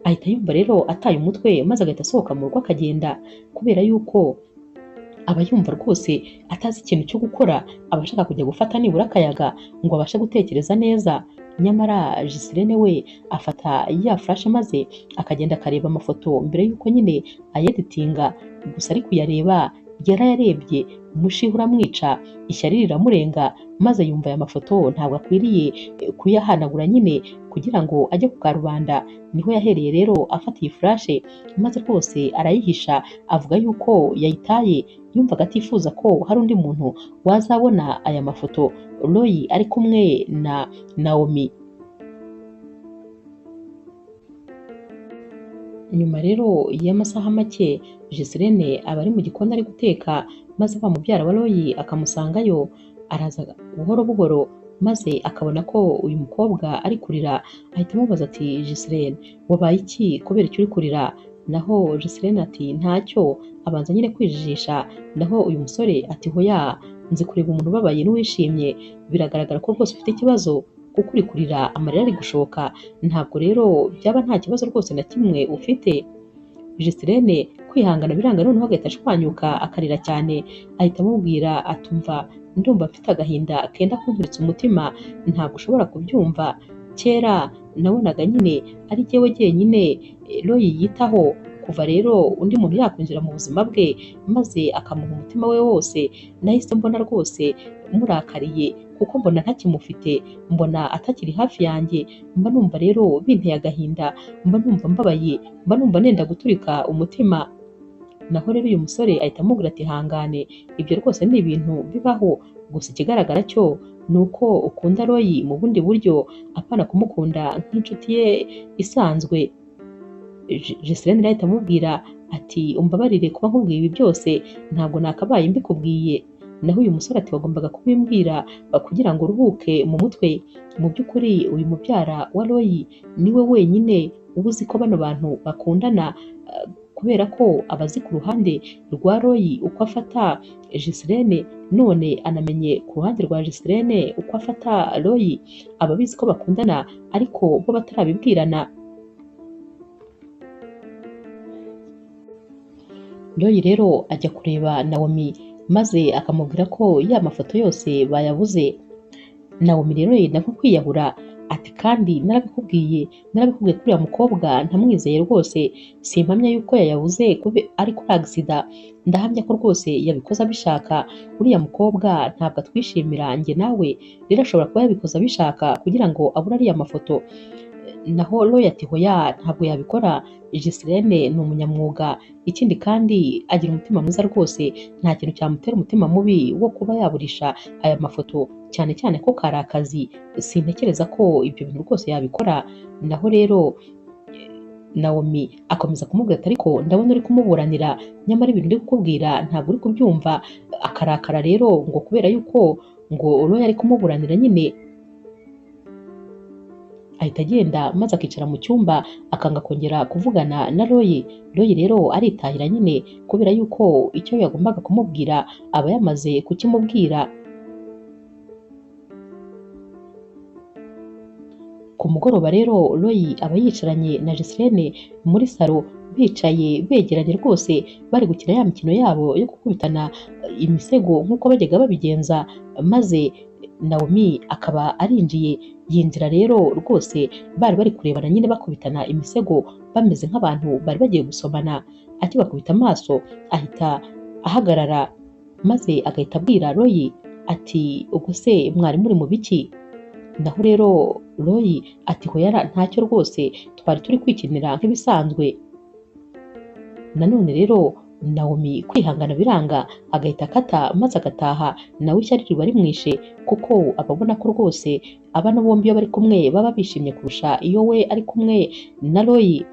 Ahita yumva rero ataye umutwe maze agahita asohoka mu rugo akagenda, kubera yuko aba yumva rwose atazi ikintu cyo gukora, aba ashaka kujya gufata nibura akayaga ngo abashe gutekereza neza. Nyamara Giseline we afata ya flash maze akagenda akareba amafoto mbere y'uko nyine ayeditinga, gusa ari kuyareba yarayarebye umushiha uramwica, ishyari riramurenga, maze yumva aya mafoto ntabwo akwiriye kuyahanagura nyine kugira ngo ajye ku karubanda. Niho yahereye rero afata iyi flash maze rwose arayihisha, avuga yuko yayitaye, yumvaga atifuza ko hari undi muntu wazabona aya mafoto Roy ari kumwe na Naomi. Nyuma rero y'amasaha make Giseline aba ari mu gikoni ari guteka, maze wa mubyara wa Roy akamusangayo, araza buhoro buhoro maze akabona ko uyu mukobwa ari kurira, ahita amubaza ati Giseline wabaye iki kubera icyo uri kurira? Naho Giseline ati ntacyo, abanza nyine kwijijisha. Naho uyu musore ati hoya, nzi kureba umuntu ubabaye n'uwishimye, biragaragara ko rwose ufite ikibazo kuko uri kurira amarira ari gushoka, ntabwo rero byaba nta kibazo rwose na kimwe ufite. Giseline kwihangana biranga, noneho agahita ashwanyuka akarira cyane, ahita amubwira atumva ndumva mfite agahinda kenda kunturitsa umutima, ntabwo ushobora kubyumva, kera nabonaga nyine ari jyewe jyenyine Roy yitaho, kuva rero undi muntu yakwinjira mu buzima bwe maze akamuha umutima we wose, nahise mbona rwose murakariye kuko mbona ntakimufite, mbona atakiri hafi yanjye, mba numva rero binteye agahinda, mba numva mbabaye, mba numva nenda guturika umutima. Naho rero uyu musore ahita amubwira ati hangane, ibyo rwose ni ibintu bibaho, gusa ikigaragara cyo ni uko ukunda Roy mu bundi buryo, apana kumukunda nk'inshuti ye isanzwe. Giseline ahita amubwira ati umbabarire kuba nkubwiye ibi byose, ntabwo nakabaye mbikubwiye. Naho uyu musore ati wagombaga kubimbwira kugira ngo uruhuke mu mutwe. Mu by'ukuri uyu mubyara wa Roy niwe wenyine uba uzi ko bano bantu bakundana, kubera ko abazi ku ruhande rwa Roy uko afata Giseline, none anamenye ku ruhande rwa Giseline uko afata Roy, aba abizi ko bakundana ariko bo batarabibwirana. Roy rero ajya kureba Naomi maze akamubwira ko ya mafoto yose bayabuze. Naomi rero yenda nko kwiyahura ati kandi narabikubwiye kuri uriya mukobwa ntamwizeye rwose, simpamya yuko yayabuze kube ari kuri agisida, ndahamya ko rwose yabikoze abishaka, uriya mukobwa ntabwo atwishimira njye nawe, rero ashobora kuba yabikoze abishaka kugira ngo abure ariya mafoto. Naho Roy ati hoya ntabwo yabikora, Giseline ni umunyamwuga, ikindi kandi agira umutima mwiza rwose, nta kintu cyamutera umutima mubi wo kuba yaburisha aya mafoto, cyane cyane ko kari akazi, sintekereza ko ibyo bintu rwose yabikora. Naho rero Naomi akomeza kumubwira ati ariko ndabona uri kumuburanira, nyamara ibintu uri kukubwira ntabwo uri kubyumva. Akarakara rero ngo kubera yuko ngo Roy ari kumuburanira nyine, ahita agenda maze akicara mu cyumba akanga kongera kuvugana na Roy. Roy rero aritahira nyine kubera yuko icyo yagombaga kumubwira aba yamaze kukimubwira. Ku mugoroba rero Roy aba yicaranye na Giseline muri salo, bicaye begeranye rwose, bari gukina ya mikino yabo yo gukubitana imisego nk'uko bajyaga babigenza, maze Naomi akaba arinjiye, yinjira rero rwose bari bari kurebana nyine bakubitana imisego bameze nk'abantu bari bagiye gusomana. Akibakubita amaso ahita ahagarara maze agahita abwira Roy ati ubwo se mwari muri mu biki? Naho rero Roy ati hoya ntacyo rwose, twari turi kwikinira nk'ibisanzwe. Nanone rero Naomi kwihangana biranga, agahita akata maze agataha, nawe ishyari riba rimwishe kuko ababona ko rwose abana bombi iyo bari kumwe baba bishimye kurusha iyo we ari kumwe na Roy.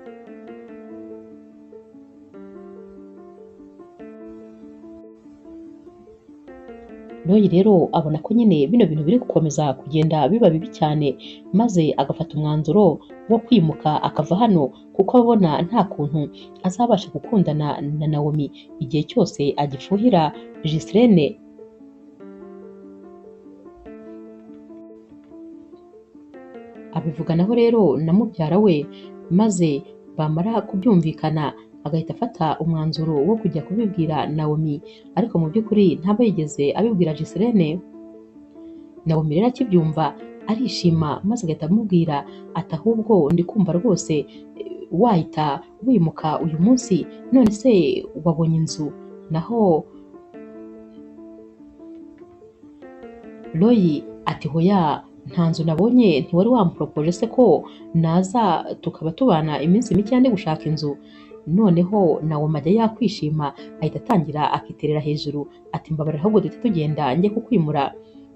Roy rero abona ko nyine bino bintu biri gukomeza kugenda biba bibi cyane, maze agafata umwanzuro wo kwimuka akava hano, kuko abona nta kuntu azabasha gukundana na Naomi igihe cyose agifuhira Ghislaine. Abivuganaho rero na mubyara we, maze bamara kubyumvikana agahita afata umwanzuro wo kujya kubibwira Naomi, ariko mu by'ukuri ntaba yigeze abibwira Ghislaine. Naomi rero akibyumva arishima, maze agahita amubwira ati ahubwo ndi kumva rwose wahita wimuka uyu munsi, none se wabonye inzu? Naho Roy ati hoya nta nzu nabonye, ntiwari wamporopoje se ko naza tukaba tubana iminsi mike ndi gushaka inzu? Noneho Naomi ajya yakwishima ahita atangira akiterera hejuru ati mbabarira ahubwo duhite tugenda njye kukwimura.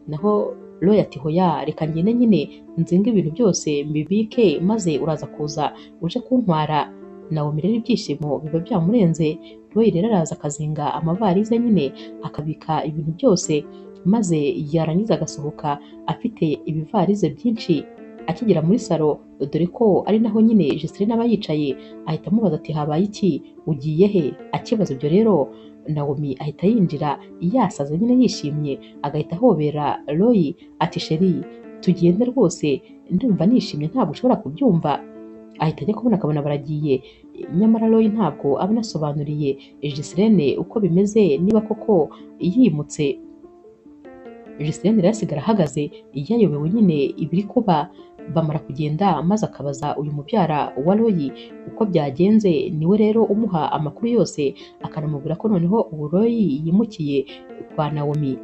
Naho Roy ati hoya reka ngende nyine nzinge ibintu byose mbibike maze uraza kuza uje kuntwara. Naomi rero ibyishimo biba byamurenze. Roy rero araza akazinga amavarize nyine akabika ibintu byose, maze yarangiza agasohoka afite ibivarize byinshi. Akigera muri salo, dore ko ari naho nyine Ghislaine aba yicaye, ahita amubaza ati habaye iki, ugiye he? Akibaza ibyo rero Naomi ahita yinjira yasaze nyine yishimye, agahita ahobera Roy ati sheri tugende rwose ndumva nishimye ntabwo ushobora kubyumva. Ahita ajya kubona akabona baragiye, nyamara Roy ntabwo aba anasobanuriye Ghislaine uko bimeze niba koko yimutse. Ghislaine rero asigara ahagaze yayobewe nyine ibiri kuba. Bamara kugenda maze akabaza uyu mubyara wa Roy uko byagenze, niwe rero umuha amakuru yose akanamubwira ko noneho ubu Roy yimukiye kwa Naomi.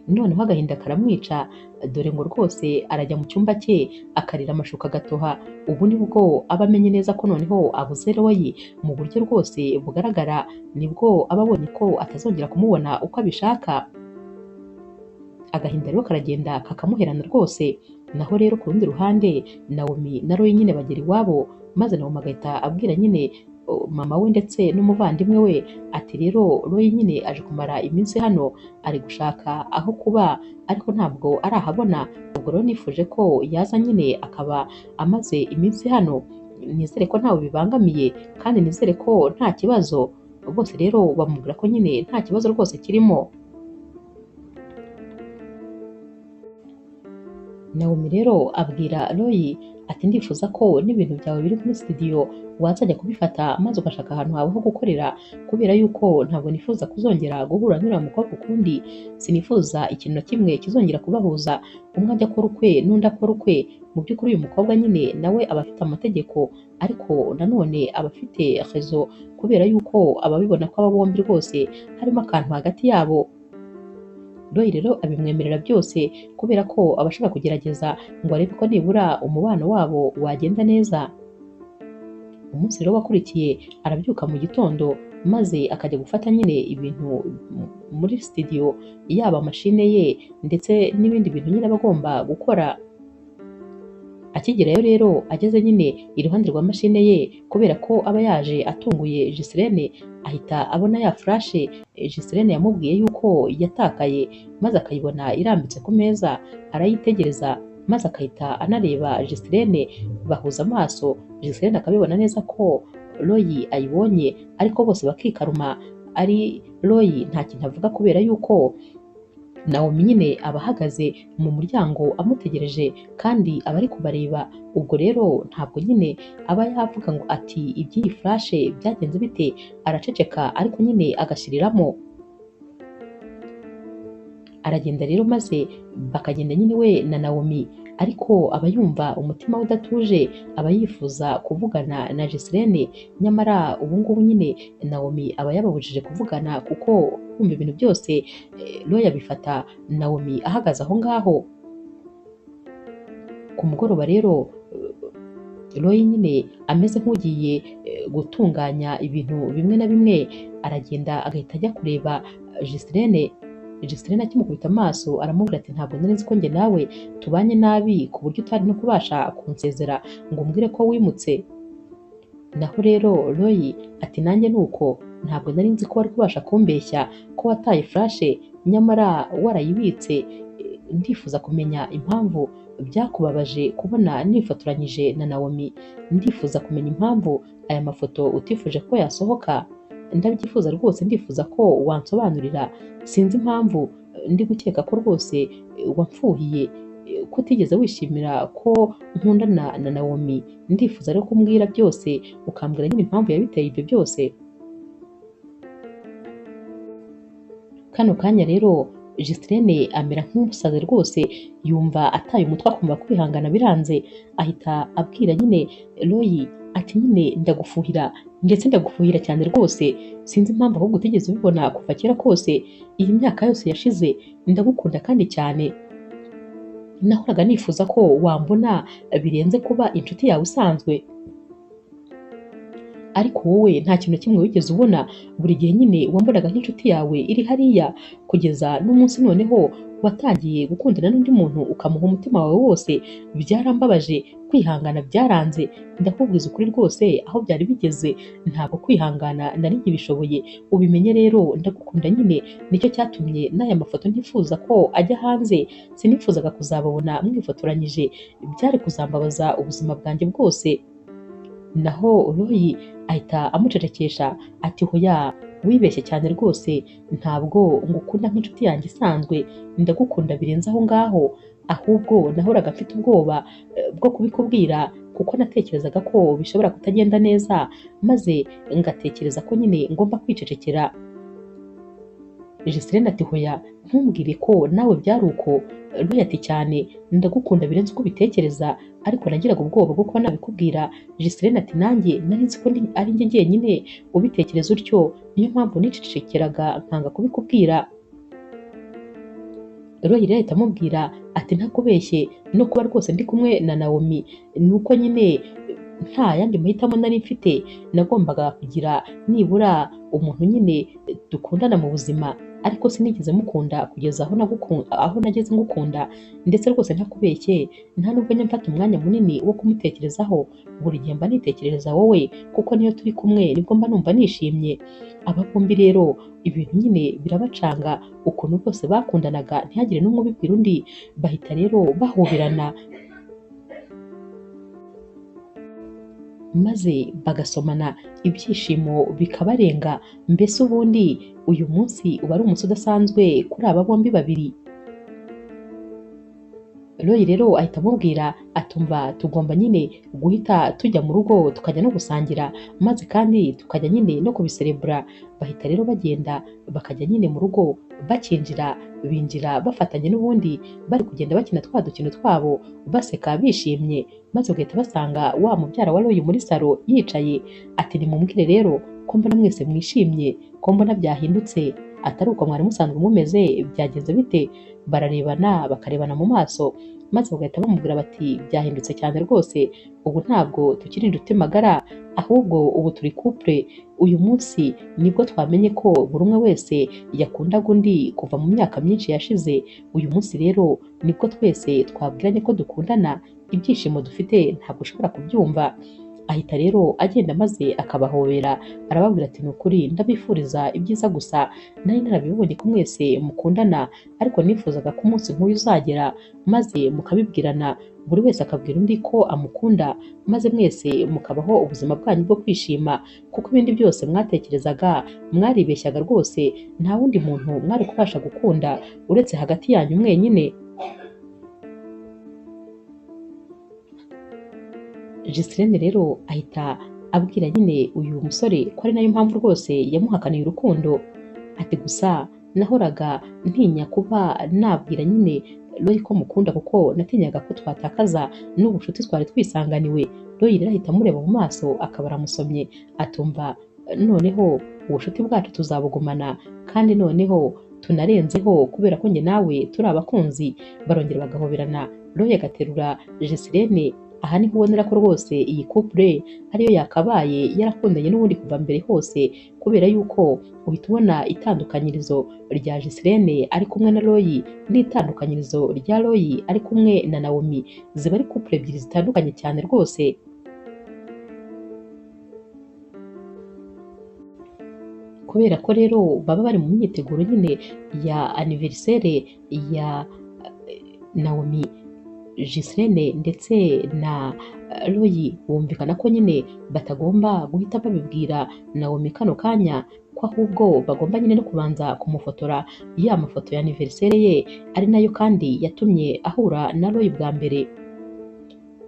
Noneho agahinda karamwica, dore ngo rwose arajya mu cyumba cye akarira amashuka agatoha. Ubu nibwo aba amenye neza ko noneho abuze Roy mu buryo rwose bugaragara, nibwo aba abonye ko atazongera kumubona uko abishaka. Agahinda rero karagenda kakamuherana rwose. Naho rero ku rundi ruhande Naomi na Roy nyine bagera iwabo, maze Naomi agahita abwira nyine mama we ndetse n'umuvandimwe we ati rero Roy nyine aje kumara iminsi hano ari gushaka aho kuba, ariko ntabwo arahabona, ubwo rero nifuje ko yaza nyine akaba amaze iminsi hano, nizere ko ntawe bibangamiye kandi nizere ko nta kibazo. Bose rero bamubwira ko nyine nta kibazo rwose kirimo. Naomi rero abwira Roy ati ndifuza ko n'ibintu byawe biri muri studio wazajya kubifata maze ugashaka ahantu hawe ho gukorera, kubera yuko ntabwo nifuza kuzongera guhura n'uriya mukobwa ukundi, sinifuza ikintu na kimwe kizongera kubahuza, umwe ajya akora ukwe n'undi akora ukwe. Mu by'ukuri uyu mukobwa nyine nawe aba afite amategeko, ariko nanone aba afite rezo, kubera yuko aba abibona ko aba bombi rwose harimo akantu hagati yabo. Roy rero abimwemerera byose kubera ko aba ashaka kugerageza ngo arebe ko nibura umubano wabo wagenda neza. Umunsi rero wakurikiye arabyuka mu gitondo maze akajya gufata nyine ibintu muri studio, yaba mashine ye ndetse n'ibindi bintu nyine aba agomba gukora. Akigerayo rero ageze nyine iruhande rwa mashine ye, kubera ko aba yaje atunguye Ghislaine, ahita abona ya furashe Ghislaine yamubwiye yuko yatakaye, maze akayibona irambitse ku meza, arayitegereza maze akahita anareba Ghislaine, bahuza amaso. Ghislaine akabibona neza ko Roy ayibonye, ariko bose bakikaruma, ari Roy nta kintu avuga kubera yuko Naomi nyine aba ahagaze mu muryango amutegereje kandi aba ari kubareba. Ubwo rero ntabwo nyine aba yavuga ngo ati iby'iyi furashe byagenze bite, araceceka ariko nyine agashyiriramo. Aragenda rero maze bakagenda nyine we na Naomi, ariko aba yumva umutima we udatuje, aba yifuza kuvugana na Ghislaine, nyamara ubu ngubu nyine Naomi aba yababujije kuvugana kuko kumva ibintu byose Roy abifata Naomi ahagaze aho ngaho. Ku mugoroba rero Roy nyine ameze nk'ugiye gutunganya ibintu bimwe na bimwe, aragenda agahita ajya kureba Ghislaine. Ghislaine akimukubita amaso aramubwira ati ntabwo nari nzi ko njye nawe tubanye nabi ku buryo utari no kubasha kunsezera ngo umbwire ko wimutse. Naho rero Roy ati nanjye nuko ntabwo nari nzi ko wari kubasha kumbeshya ko wataye flashe nyamara warayibitse. Ndifuza kumenya impamvu byakubabaje kubona nifotoranyije na Naomi, ndifuza kumenya impamvu aya mafoto utifuje ko yasohoka, ndabyifuza rwose, ndifuza ko wansobanurira. Sinzi impamvu ndi gukeka ko rwose wamfuhiye, ko utigeze wishimira ko nkundana na Naomi. Ndifuza rero kumbwira byose, ukambwira nyine impamvu yabiteye ibyo byose. Kano kanya rero Justinne amera nk'umusazi rwose, yumva ataye umutwe, akumva kwihangana biranze, ahita abwira nyine Roy ati nyine ndagufuhira, ndetse ndagufuhira cyane rwose, sinzi impamvu ahubwo utigeze ubibona kuva kera kose, iyi myaka yose yashize ndagukunda kandi cyane, nahoraga nifuza ko wambona birenze kuba inshuti yawe isanzwe, ariko wowe nta kintu kimwe wigeze ubona, buri gihe nyine wambonaga nk'inshuti yawe iri hariya, kugeza n'umunsi noneho watangiye gukundana n'undi muntu ukamuha umutima wawe wose. Byarambabaje, kwihangana byaranze, ndakubwiza ukuri rwose, aho byari bigeze ntabwo kwihangana nari nkibishoboye. Ubimenye rero ndagukunda nyine, nicyo cyatumye n'aya mafoto ntifuza ko ajya hanze, sinifuzaga kuzababona mwifotoranyije, byari kuzambabaza ubuzima bwanjye bwose. Naho Roy ahita amucecekesha ati hoya wibeshye cyane rwose, ntabwo ngukunda nk'inshuti yanjye isanzwe, ndagukunda birenze aho ngaho, ahubwo nahoraga mfite ubwoba bwo kubikubwira kuko natekerezaga ko bishobora kutagenda neza, maze ngatekereza ko nyine ngomba kwicecekera. Justinne ati hoya ntumbwire ko nawe byari uko. Roy ati cyane, ndagukunda birenze uko ubitekereza, ariko nagiraga ubwoba bwo kuba nabikubwira. Justinne ati nanjye nari nzi ko ari njye jyenyine ubitekereza utyo, niyo mpamvu nicecekeraga nkanga kubikubwira. Roy rero ahita amubwira ati ntakubeshye, no kuba rwose ndi kumwe na Naomi nuko nyine nta yandi mahitamo nari mfite, nagombaga kugira nibura umuntu nyine dukundana mu buzima, ariko sinigeze mukunda kugeza aho nageze ngukunda, ndetse rwose ntakubeshye nta nubwo njya mfata umwanya munini wo kumutekerezaho, buri gihe mba nitekerereza wowe kuko niyo turi kumwe nibwo mba numva nishimye. Aba bombi rero ibintu nyine birabacanga, ukuntu bose bakundanaga ntihagire n'umwe ubibwira undi, bahita rero bahoberana maze bagasomana, ibyishimo bikabarenga. Mbese ubundi uyu munsi uba ari umunsi udasanzwe kuri aba bombi babiri. Roy rero ahita amubwira atumva tugomba nyine guhita tujya mu rugo tukajya no gusangira, maze kandi tukajya nyine no kubiserebura. Bahita rero bagenda bakajya nyine mu rugo, bakinjira binjira bafatanye n'ubundi bari kugenda bakina twa dukino twabo baseka bishimye, maze bagahita basanga wa mubyara wa Roy muri salo yicaye. Ati nimumbwire rero ko mbona mwese mwishimye, ko mbona byahindutse, atari uko mwari musanzwe mumeze, byagenze bite? Bararebana bakarebana mu maso, maze bagahita bamubwira bati byahindutse cyane rwose, ubu ntabwo tukiri inshuti magara, ahubwo ubu turi couple. Uyu munsi nibwo twamenye ko buri umwe wese yakundaga undi kuva mu myaka myinshi yashize. Uyu munsi rero nibwo twese twabwiranye ko dukundana, ibyishimo dufite ntabwo ushobora kubyumva. Ahita rero agenda maze akabahobera, arababwira ati ni ukuri ndabifuriza ibyiza gusa, nari narabibonye ko mwese mukundana, ariko nifuzaga ko umunsi nk'uyu uzagera maze mukabibwirana, buri wese akabwira undi ko amukunda, maze mwese mukabaho ubuzima bwanyu bwo kwishima, kuko ibindi byose mwatekerezaga mwaribeshyaga rwose, nta wundi muntu mwari kubasha gukunda uretse hagati yanyu mwenyine. Justinne rero ahita abwira nyine uyu musore ko ari nayo mpamvu rwose yamuhakaniye urukundo. Ati gusa nahoraga ntinya kuba nabwira nyine Roy ko mukunda, kuko natinyaga ko twatakaza n'ubucuti twari twisanganiwe. Roy rero ahita amureba mu maso akaba aramusomye, atumva noneho ubucuti bwacu tuzabugumana, kandi noneho tunarenzeho kubera ko njye nawe turi abakunzi. Barongera bagahoberana, Roy agaterura Justinne. Aha niho ubonera ko rwose iyi couple ariyo yakabaye yarakundanye n'ubundi kuva mbere hose, kubera yuko uhita ubona itandukanyirizo rya Justinne ari kumwe na Roy n'itandukanyirizo rya Roy ari kumwe na Naomi, ziba ari couple ebyiri zitandukanye cyane rwose. Kubera ko rero baba bari mu myiteguro nyine ya anniversaire ya Naomi, Ghislaine ndetse na Roy bumvikana ko nyine batagomba guhita babibwira Naomi kano kanya, ko ahubwo bagomba nyine no kubanza kumufotora ya mafoto ya anniversaire ye, ari nayo kandi yatumye ahura na Roy bwa mbere.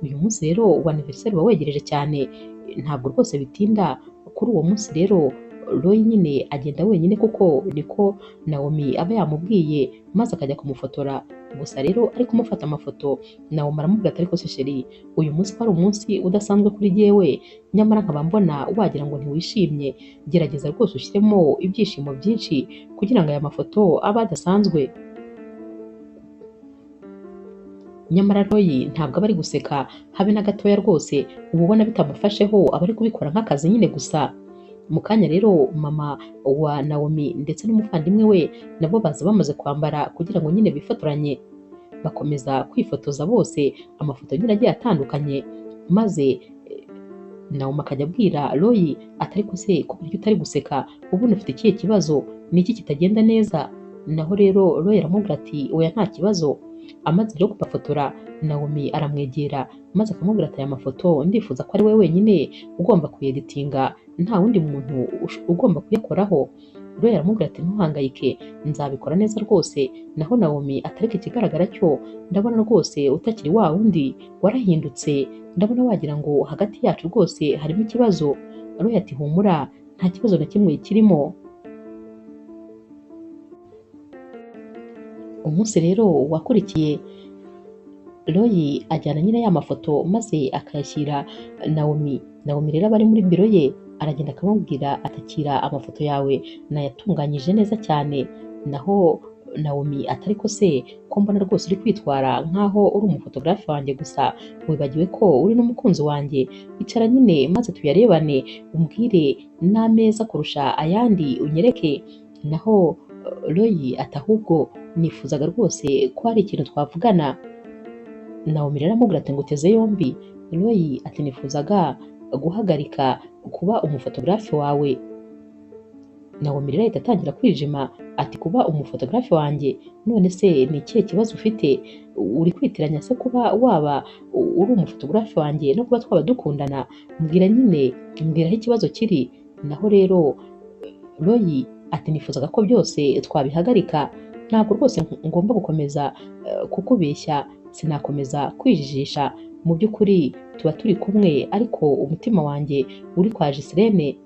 Uyu munsi rero wa anniversaire uba wegereje cyane, ntabwo rwose bitinda. Kuri uwo munsi rero Roy nyine agenda wenyine kuko niko Naomi aba yamubwiye, maze akajya kumufotora. Gusa rero ari kumufata amafoto, Naomi aramubwira ati ariko se chérie, uyu munsi ko ari umunsi udasanzwe kuri jyewe, nyamara nkaba mbona wagira ngo ntiwishimye, gerageza rwose ushyiremo ibyishimo byinshi kugira ngo aya mafoto abe adasanzwe. Nyamara Roy ntabwo aba ari guseka habe na gatoya rwose, uba ubona bitamufasheho, aba ari kubikora nk'akazi nyine gusa. Mu kanya rero mama wa Naomi ndetse n'umuvandimwe we nabo baza bamaze kwambara kugira ngo nyine bifotoranye. Bakomeza kwifotoza bose amafoto nyine agiye atandukanye, maze Naomi akajya abwira Roy ati ariko se ko burya utari guseka, ubundi ufite ikihe kibazo, ni iki kitagenda neza? Naho rero Roy aramubwira ati oya nta kibazo. Amaze rero kubafotora, Naomi aramwegera maze akamubwira ati aya mafoto ndifuza ko ari wowe wenyine ugomba kuyeditinga, nta wundi muntu ugomba kuyakoraho. Roy aramubwira ati ntuhangayike, nzabikora neza rwose. Naho Naomi atareka ikigaragara cyo ndabona rwose utakiri wa wundi, warahindutse, ndabona wagira ngo hagati yacu rwose harimo ikibazo. Roy ati humura, nta kibazo na kimwe kirimo. Umunsi rero wakurikiye, Roy ajyana nyine ya mafoto maze akayashyira Naomi. Naomi rero aba ari muri biro ye, aragenda akamubwira atakira amafoto yawe nayatunganyije neza cyane. Naho Naomi atari ko se ko mbona rwose uri kwitwara nkaho uri umufotogarafe wanjye gusa, wibagiwe ko uri n'umukunzi wanjye, icara nyine maze tuyarebane, umbwire n'ameza kurusha ayandi unyereke. Naho Roy ati ahubwo nifuzaga rwose ko hari ikintu twavugana. Naomi rero aramubwira ati nguteze yombi. Roy ati nifuzaga guhagarika kuba umufotogarafe wawe. Naomi rero ahita atangira kwijima ati kuba umufotogarafe wanjye, none se ni ikihe kibazo ufite? Uri kwitiranya se kuba waba uri umufotogarafe wanjye no kuba twaba dukundana? Mbwira nyine, mbwira aho ikibazo kiri. Naho rero Roy ati nifuzaga ko byose twabihagarika, ntabwo rwose ngomba gukomeza kukubeshya, sinakomeza kwijijisha, mu by'ukuri tuba turi kumwe ariko umutima wanjye uri kwa Ghislaine.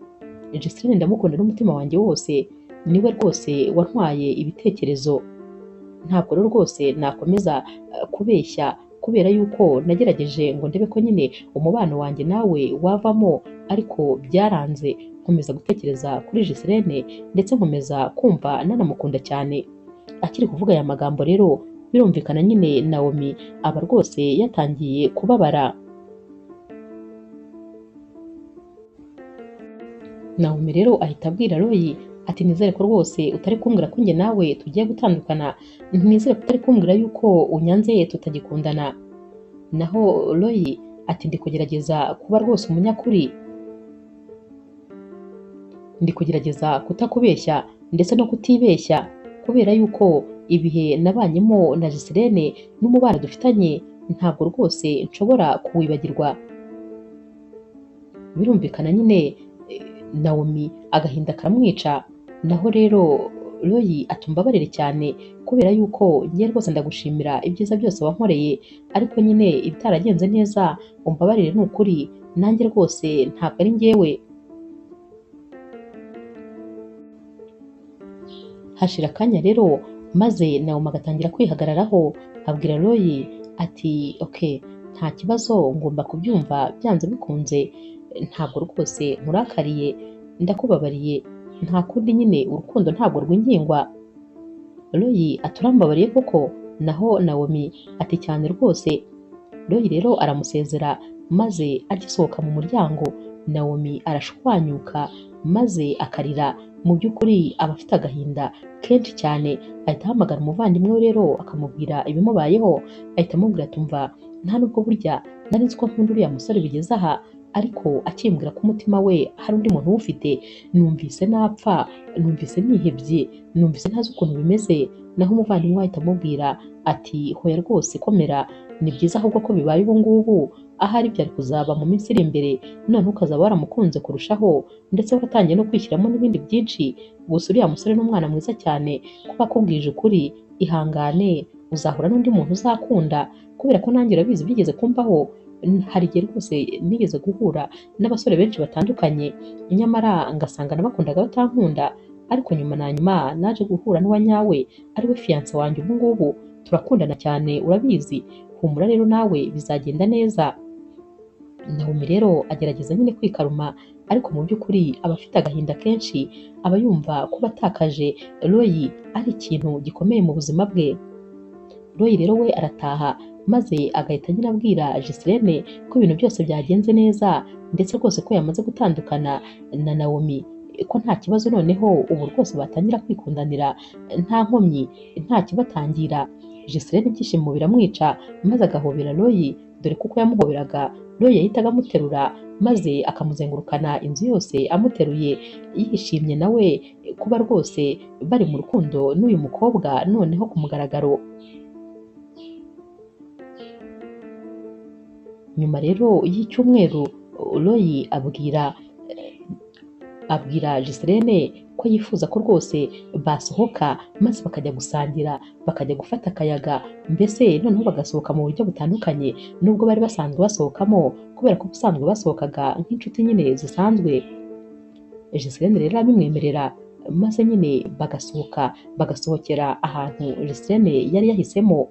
Ghislaine ndamukunda n'umutima wanjye wose, niwe rwose wantwaye ibitekerezo, ntabwo rero rwose nakomeza kubeshya kubera yuko nagerageje ngo ndebe ko nyine umubano wanjye nawe wavamo, ariko byaranze. Nkomeza gutekereza kuri Ghislaine ndetse nkomeza kumva nanamukunda cyane. Akiri kuvuga aya magambo rero birumvikana nyine Naomi aba rwose yatangiye kubabara. Naomi rero ahita abwira Roy ati nizere ko rwose utari kumbwira ko njye nawe tugiye gutandukana, nizere ko utari kumbwira yuko unyanze tutagikundana. Naho Roy ati ndi kugerageza kuba rwose umunyakuri, ndi kugerageza kutakubeshya ndetse no kutibeshya, kubera yuko ibihe nabanyemo na Ghislaine n'umubano dufitanye ntabwo rwose nshobora kuwibagirwa. Birumvikana nyine Naomi agahinda karamwica. Naho rero Roy atumbabarire cyane kubera yuko ngiye rwose ndagushimira ibyiza byose wankoreye, ariko nyine ibitaragenze neza umbabarire ni ukuri, nanjye rwose ntabwo ari njyewe. Hashira akanya rero maze Naomi agatangira kwihagararaho, abwira Roy ati okay, nta kibazo ngomba kubyumva byanze bikunze, ntabwo rwose nkurakariye, ndakubabariye, nta kundi nyine urukundo ntabwo rwingingwa. Roy aturambabariye koko? Naho Naomi ati cyane rwose. Roy rero aramusezera maze agisohoka mu muryango Naomi arashwanyuka maze akarira. Mu by'ukuri aba afite agahinda kenshi cyane, ahita ahamagara umuvandimwe we rero akamubwira ibimubayeho, ahita amubwira ati umva nta nubwo burya nari nzi ko nkunda uriya musore bigeze aha, Ariko akimbwira ko umutima we hari undi muntu uwufite, numvise napfa, numvise nihebye, numvise ntazi ukuntu bimeze. Naho umuvandimwe we ahita amubwira ati hoya rwose komera, ni byiza ahubwo ko bibaye ubu ngubu, ahari byari kuzaba mu minsi iri imbere, none ukazaba waramukunze kurushaho, ndetse waratangiye no kwishyiramo n'ibindi byinshi. Gusa uriya musore ni umwana mwiza cyane, kuba akubwije ukuri, ihangane, uzahura n'undi muntu uzakunda, kubera ko nanjye urabizi byigeze kumbaho. Hari igihe rwose nigeze guhura n'abasore benshi batandukanye, nyamara ngasanga nabakundaga batankunda, ariko nyuma na nyuma naje guhura n'uwa nyawe, ari we fiyanse wanjye ubu ngubu, turakundana cyane urabizi, humura rero nawe bizagenda neza. Naomi rero agerageza nyine kwikaruma, ariko mu by'ukuri aba afite agahinda kenshi, aba yumva kuba atakaje Roy ari ikintu gikomeye mu buzima bwe. Roy rero we arataha, maze agahita nyine abwira Giseline ko ibintu byose byagenze neza, ndetse rwose ko yamaze gutandukana na Naomi, ko nta kibazo noneho ubu rwose batangira kwikundanira nta nkomyi, nta kibatangira. Giseline ibyishimo biramwica, maze agahobera Roy, dore kuko yamuhoberaga Roy yahitaga amuterura maze akamuzengurukana inzu yose amuteruye, yishimye nawe kuba rwose bari mu rukundo n'uyu mukobwa noneho ku mugaragaro. Nyuma rero y'icyumweru Roy abwira Giseline ko yifuza ko rwose basohoka maze bakajya gusangira, bakajya gufata akayaga, mbese noneho bagasohoka mu buryo butandukanye nubwo bari basanzwe basohokamo, kubera ko ubusanzwe basohokaga nk'inshuti nyine zisanzwe. Giseline rero arabimwemerera, maze nyine bagasohoka, bagasohokera ahantu Giseline yari yahisemo.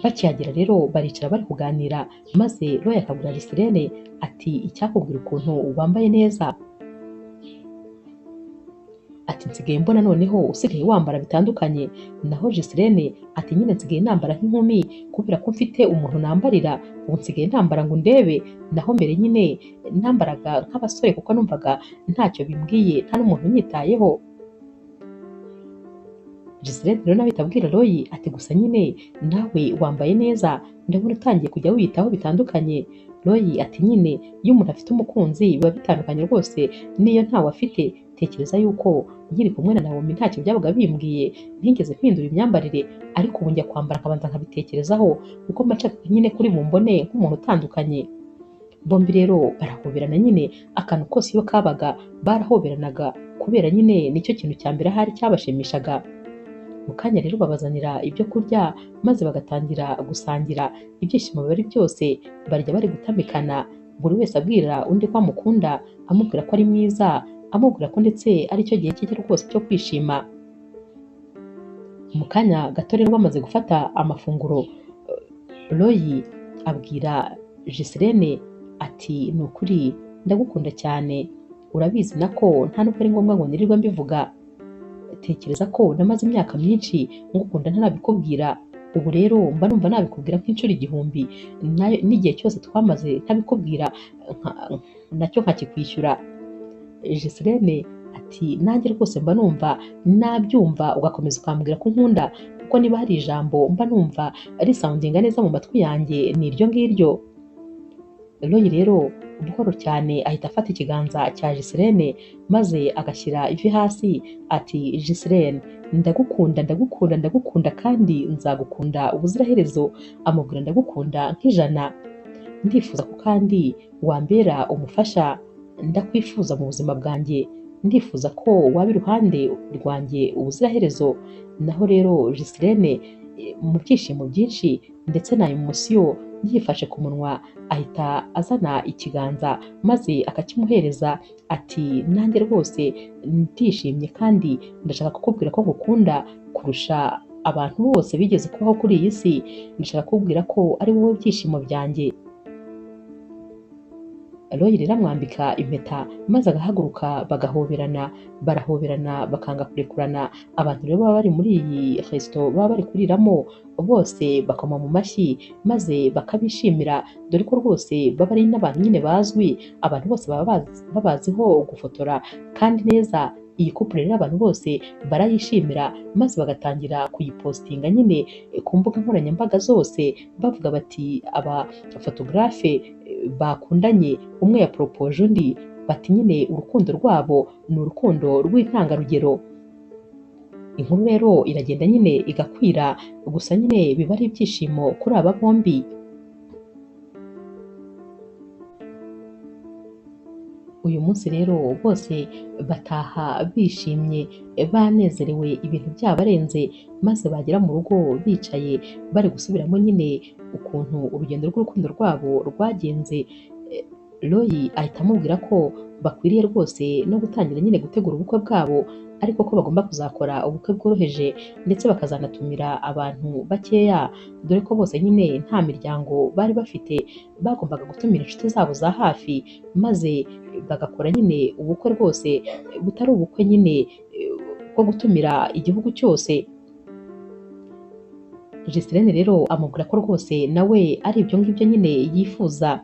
Bakihagera rero baricara bari kuganira, maze Roy akabwira Giseline ati icyakubwira ukuntu wambaye neza, ati nsigaye mbona noneho usigaye wambara bitandukanye. Naho Giseline ati nyine nsigaye nambara nk'inkumi kubera ko mfite umuntu nambarira, ubu nsigaye nambara ngo ndebe, naho mbere nyine nambaraga nk'abasore kuko numvaga ntacyo bimbwiye, nta n'umuntu unyitayeho. Giseline rero nawe ahita abwira Roy ati gusa nyine nawe wambaye neza, ndabona utangiye kujya wiyitaho bitandukanye. Roy ati nyine iyo umuntu afite umukunzi biba bitandukanye rwose n'iyo ntawe afite, tekereza yuko nkiri kumwe na Naomi ntacyo byabaga bimbwiye, ntigeze mpindura imyambarire, ariko ubu njya kwambara nkabanza nkabitekerezaho kuko mba nshaka nyine kuri bumbone nk'umuntu utandukanye. Bombi rero barahoberana nyine, akantu kose iyo kabaga barahoberanaga kubera nyine nicyo kintu cya mbere ahari cyabashimishaga. Mu kanya rero babazanira ibyo kurya maze bagatangira gusangira, ibyishimo biba ari byose, barya bari gutamikana, buri wese abwira undi ko amukunda, amubwira ko ari mwiza, amubwira ko ndetse ari cyo gihe cye rwose cyo kwishima. Mu kanya gato rero bamaze gufata amafunguro, Roy abwira Giseline ati ni ukuri ndagukunda cyane, urabizi nako nta nubwo ari ngombwa ngo nirirwe mbivuga, tekereza ko namaze imyaka myinshi ngukunda ntarabikubwira, ubu rero mba numva nabikubwira nk'inshuro 1000, n'igihe cyose twamaze ntabikubwira nacyo nkakikwishyura. Giseline ati nanjye rwose mba numva nabyumva ugakomeza ukambwira ko nkunda, kuko niba hari ijambo mba numva risoundinga neza mu matwi yanjye ni iryo ngiryo. Roy rero buhoro cyane ahita afata ikiganza cya Giseline maze agashyira ivi hasi ati Giseline ndagukunda, ndagukunda, ndagukunda kandi nzagukunda ubuziraherezo, amubwira ndagukunda nk'ijana, ndifuza ko kandi wambera umufasha, ndakwifuza mu buzima bwanjye, ndifuza ko waba iruhande rwanjye ubuziraherezo. Naho rero Giseline mu byishimo byinshi ndetse na emosiyo yifashe ku munwa ahita azana ikiganza maze akakimuhereza ati nanjye rwose ndishimye kandi ndashaka kukubwira ko ngukunda kurusha abantu bose bigeze kubaho kuri iyi si, ndashaka kukubwira ko ari wowe byishimo byanjye. Roy rero amwambika impeta maze agahaguruka bagahoberana, barahoberana bakanga kurekurana. Abantu rero baba bari muri iyi resto baba bari kuriramo bose bakoma mu mashyi maze bakabishimira, dore ko rwose baba ari n'abantu nyine bazwi, abantu bose baba babaziho gufotora kandi neza. Iyi couple rero abantu bose barayishimira maze bagatangira kuyipostinga nyine ku mbuga nkoranyambaga zose, bavuga bati aba photographe bakundanye, umwe yaporopoje undi, bati nyine urukundo rwabo ni urukundo rw'intangarugero. Inkuru rero iragenda nyine igakwira, gusa nyine biba ari ibyishimo kuri aba bombi. Uyu munsi rero bose bataha bishimye banezerewe, ibintu byabarenze, maze bagera mu rugo bicaye bari gusubiramo nyine ukuntu urugendo rw'urukundo rwabo rwagenze. Roy ahita amubwira ko bakwiriye rwose no gutangira nyine gutegura ubukwe bwabo, ariko ko bagomba kuzakora ubukwe bworoheje ndetse bakazanatumira abantu bakeya, dore ko bose nyine nta miryango bari bafite, bagombaga gutumira inshuti zabo za hafi maze bagakora nyine ubukwe rwose butari ubukwe nyine bwo gutumira igihugu cyose. Giseline rero amubwira ko rwose nawe ari ibyo ngibyo nyine yifuza.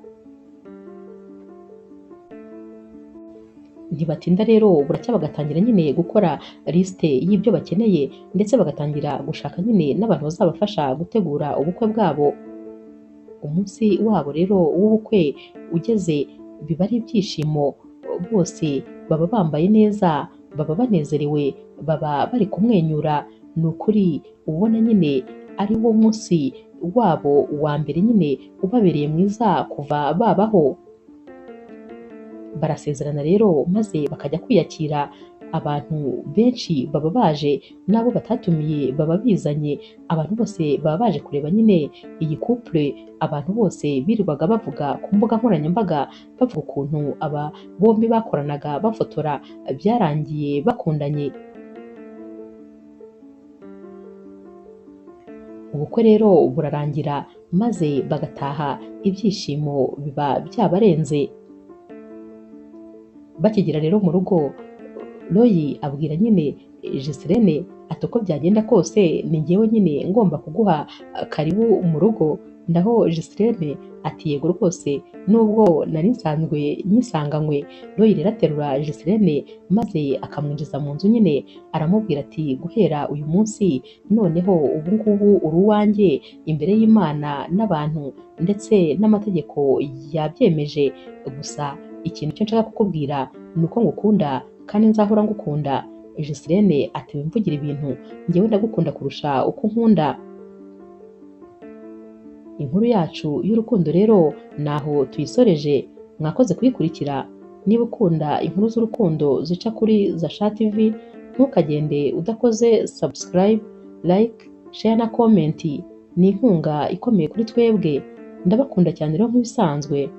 Ntibatinda rero buracya bagatangira nyine gukora lisite y'ibyo bakeneye, ndetse bagatangira gushaka nyine n'abantu bazabafasha gutegura ubukwe bwabo. Umunsi wabo rero w'ubukwe ugeze biba ari ibyishimo, bose baba bambaye neza, baba banezerewe, baba bari kumwenyura. Ni ukuri ubona nyine ari wo munsi wabo wa mbere nyine ubabereye mwiza kuva babaho. Barasezerana rero maze bakajya kwiyakira, abantu benshi baba baje n'abo batatumiye baba bizanye, abantu bose baba baje kureba nyine iyi couple. Abantu bose birirwaga bavuga ku mbuga nkoranyambaga bavuga ukuntu aba bombi bakoranaga bafotora, byarangiye bakundanye. Ubukwe rero burarangira maze bagataha, ibyishimo biba byabarenze. Bakigera rero mu rugo, Roy abwira nyine Giseline ati uko byagenda kose ni njyewe nyine ngomba kuguha karibu mu rugo. Naho Giseline ati yego rwose nubwo nari nsanzwe nyisanganywe. Roy rero aterura Giseline maze akamwinjiza mu nzu nyine, aramubwira ati guhera uyu munsi noneho ubu ngubu uri uwanjye imbere y'Imana n'abantu ndetse n'amategeko yabyemeje, gusa ikintu cyo nshaka kukubwira ni uko ngukunda kandi nzahora ngukunda. Giseline ati wimvugire ibintu, njyewe ndagukunda kurusha uko nkunda. Inkuru yacu y'urukundo rero naho tuyisoreje, mwakoze kuyikurikira. Niba ukunda inkuru z'urukundo zica kuri Zasha TV, ntukagende udakoze subscribe, like, share na comment. Ni inkunga ikomeye kuri twebwe. Ndabakunda cyane rero nk'ibisanzwe.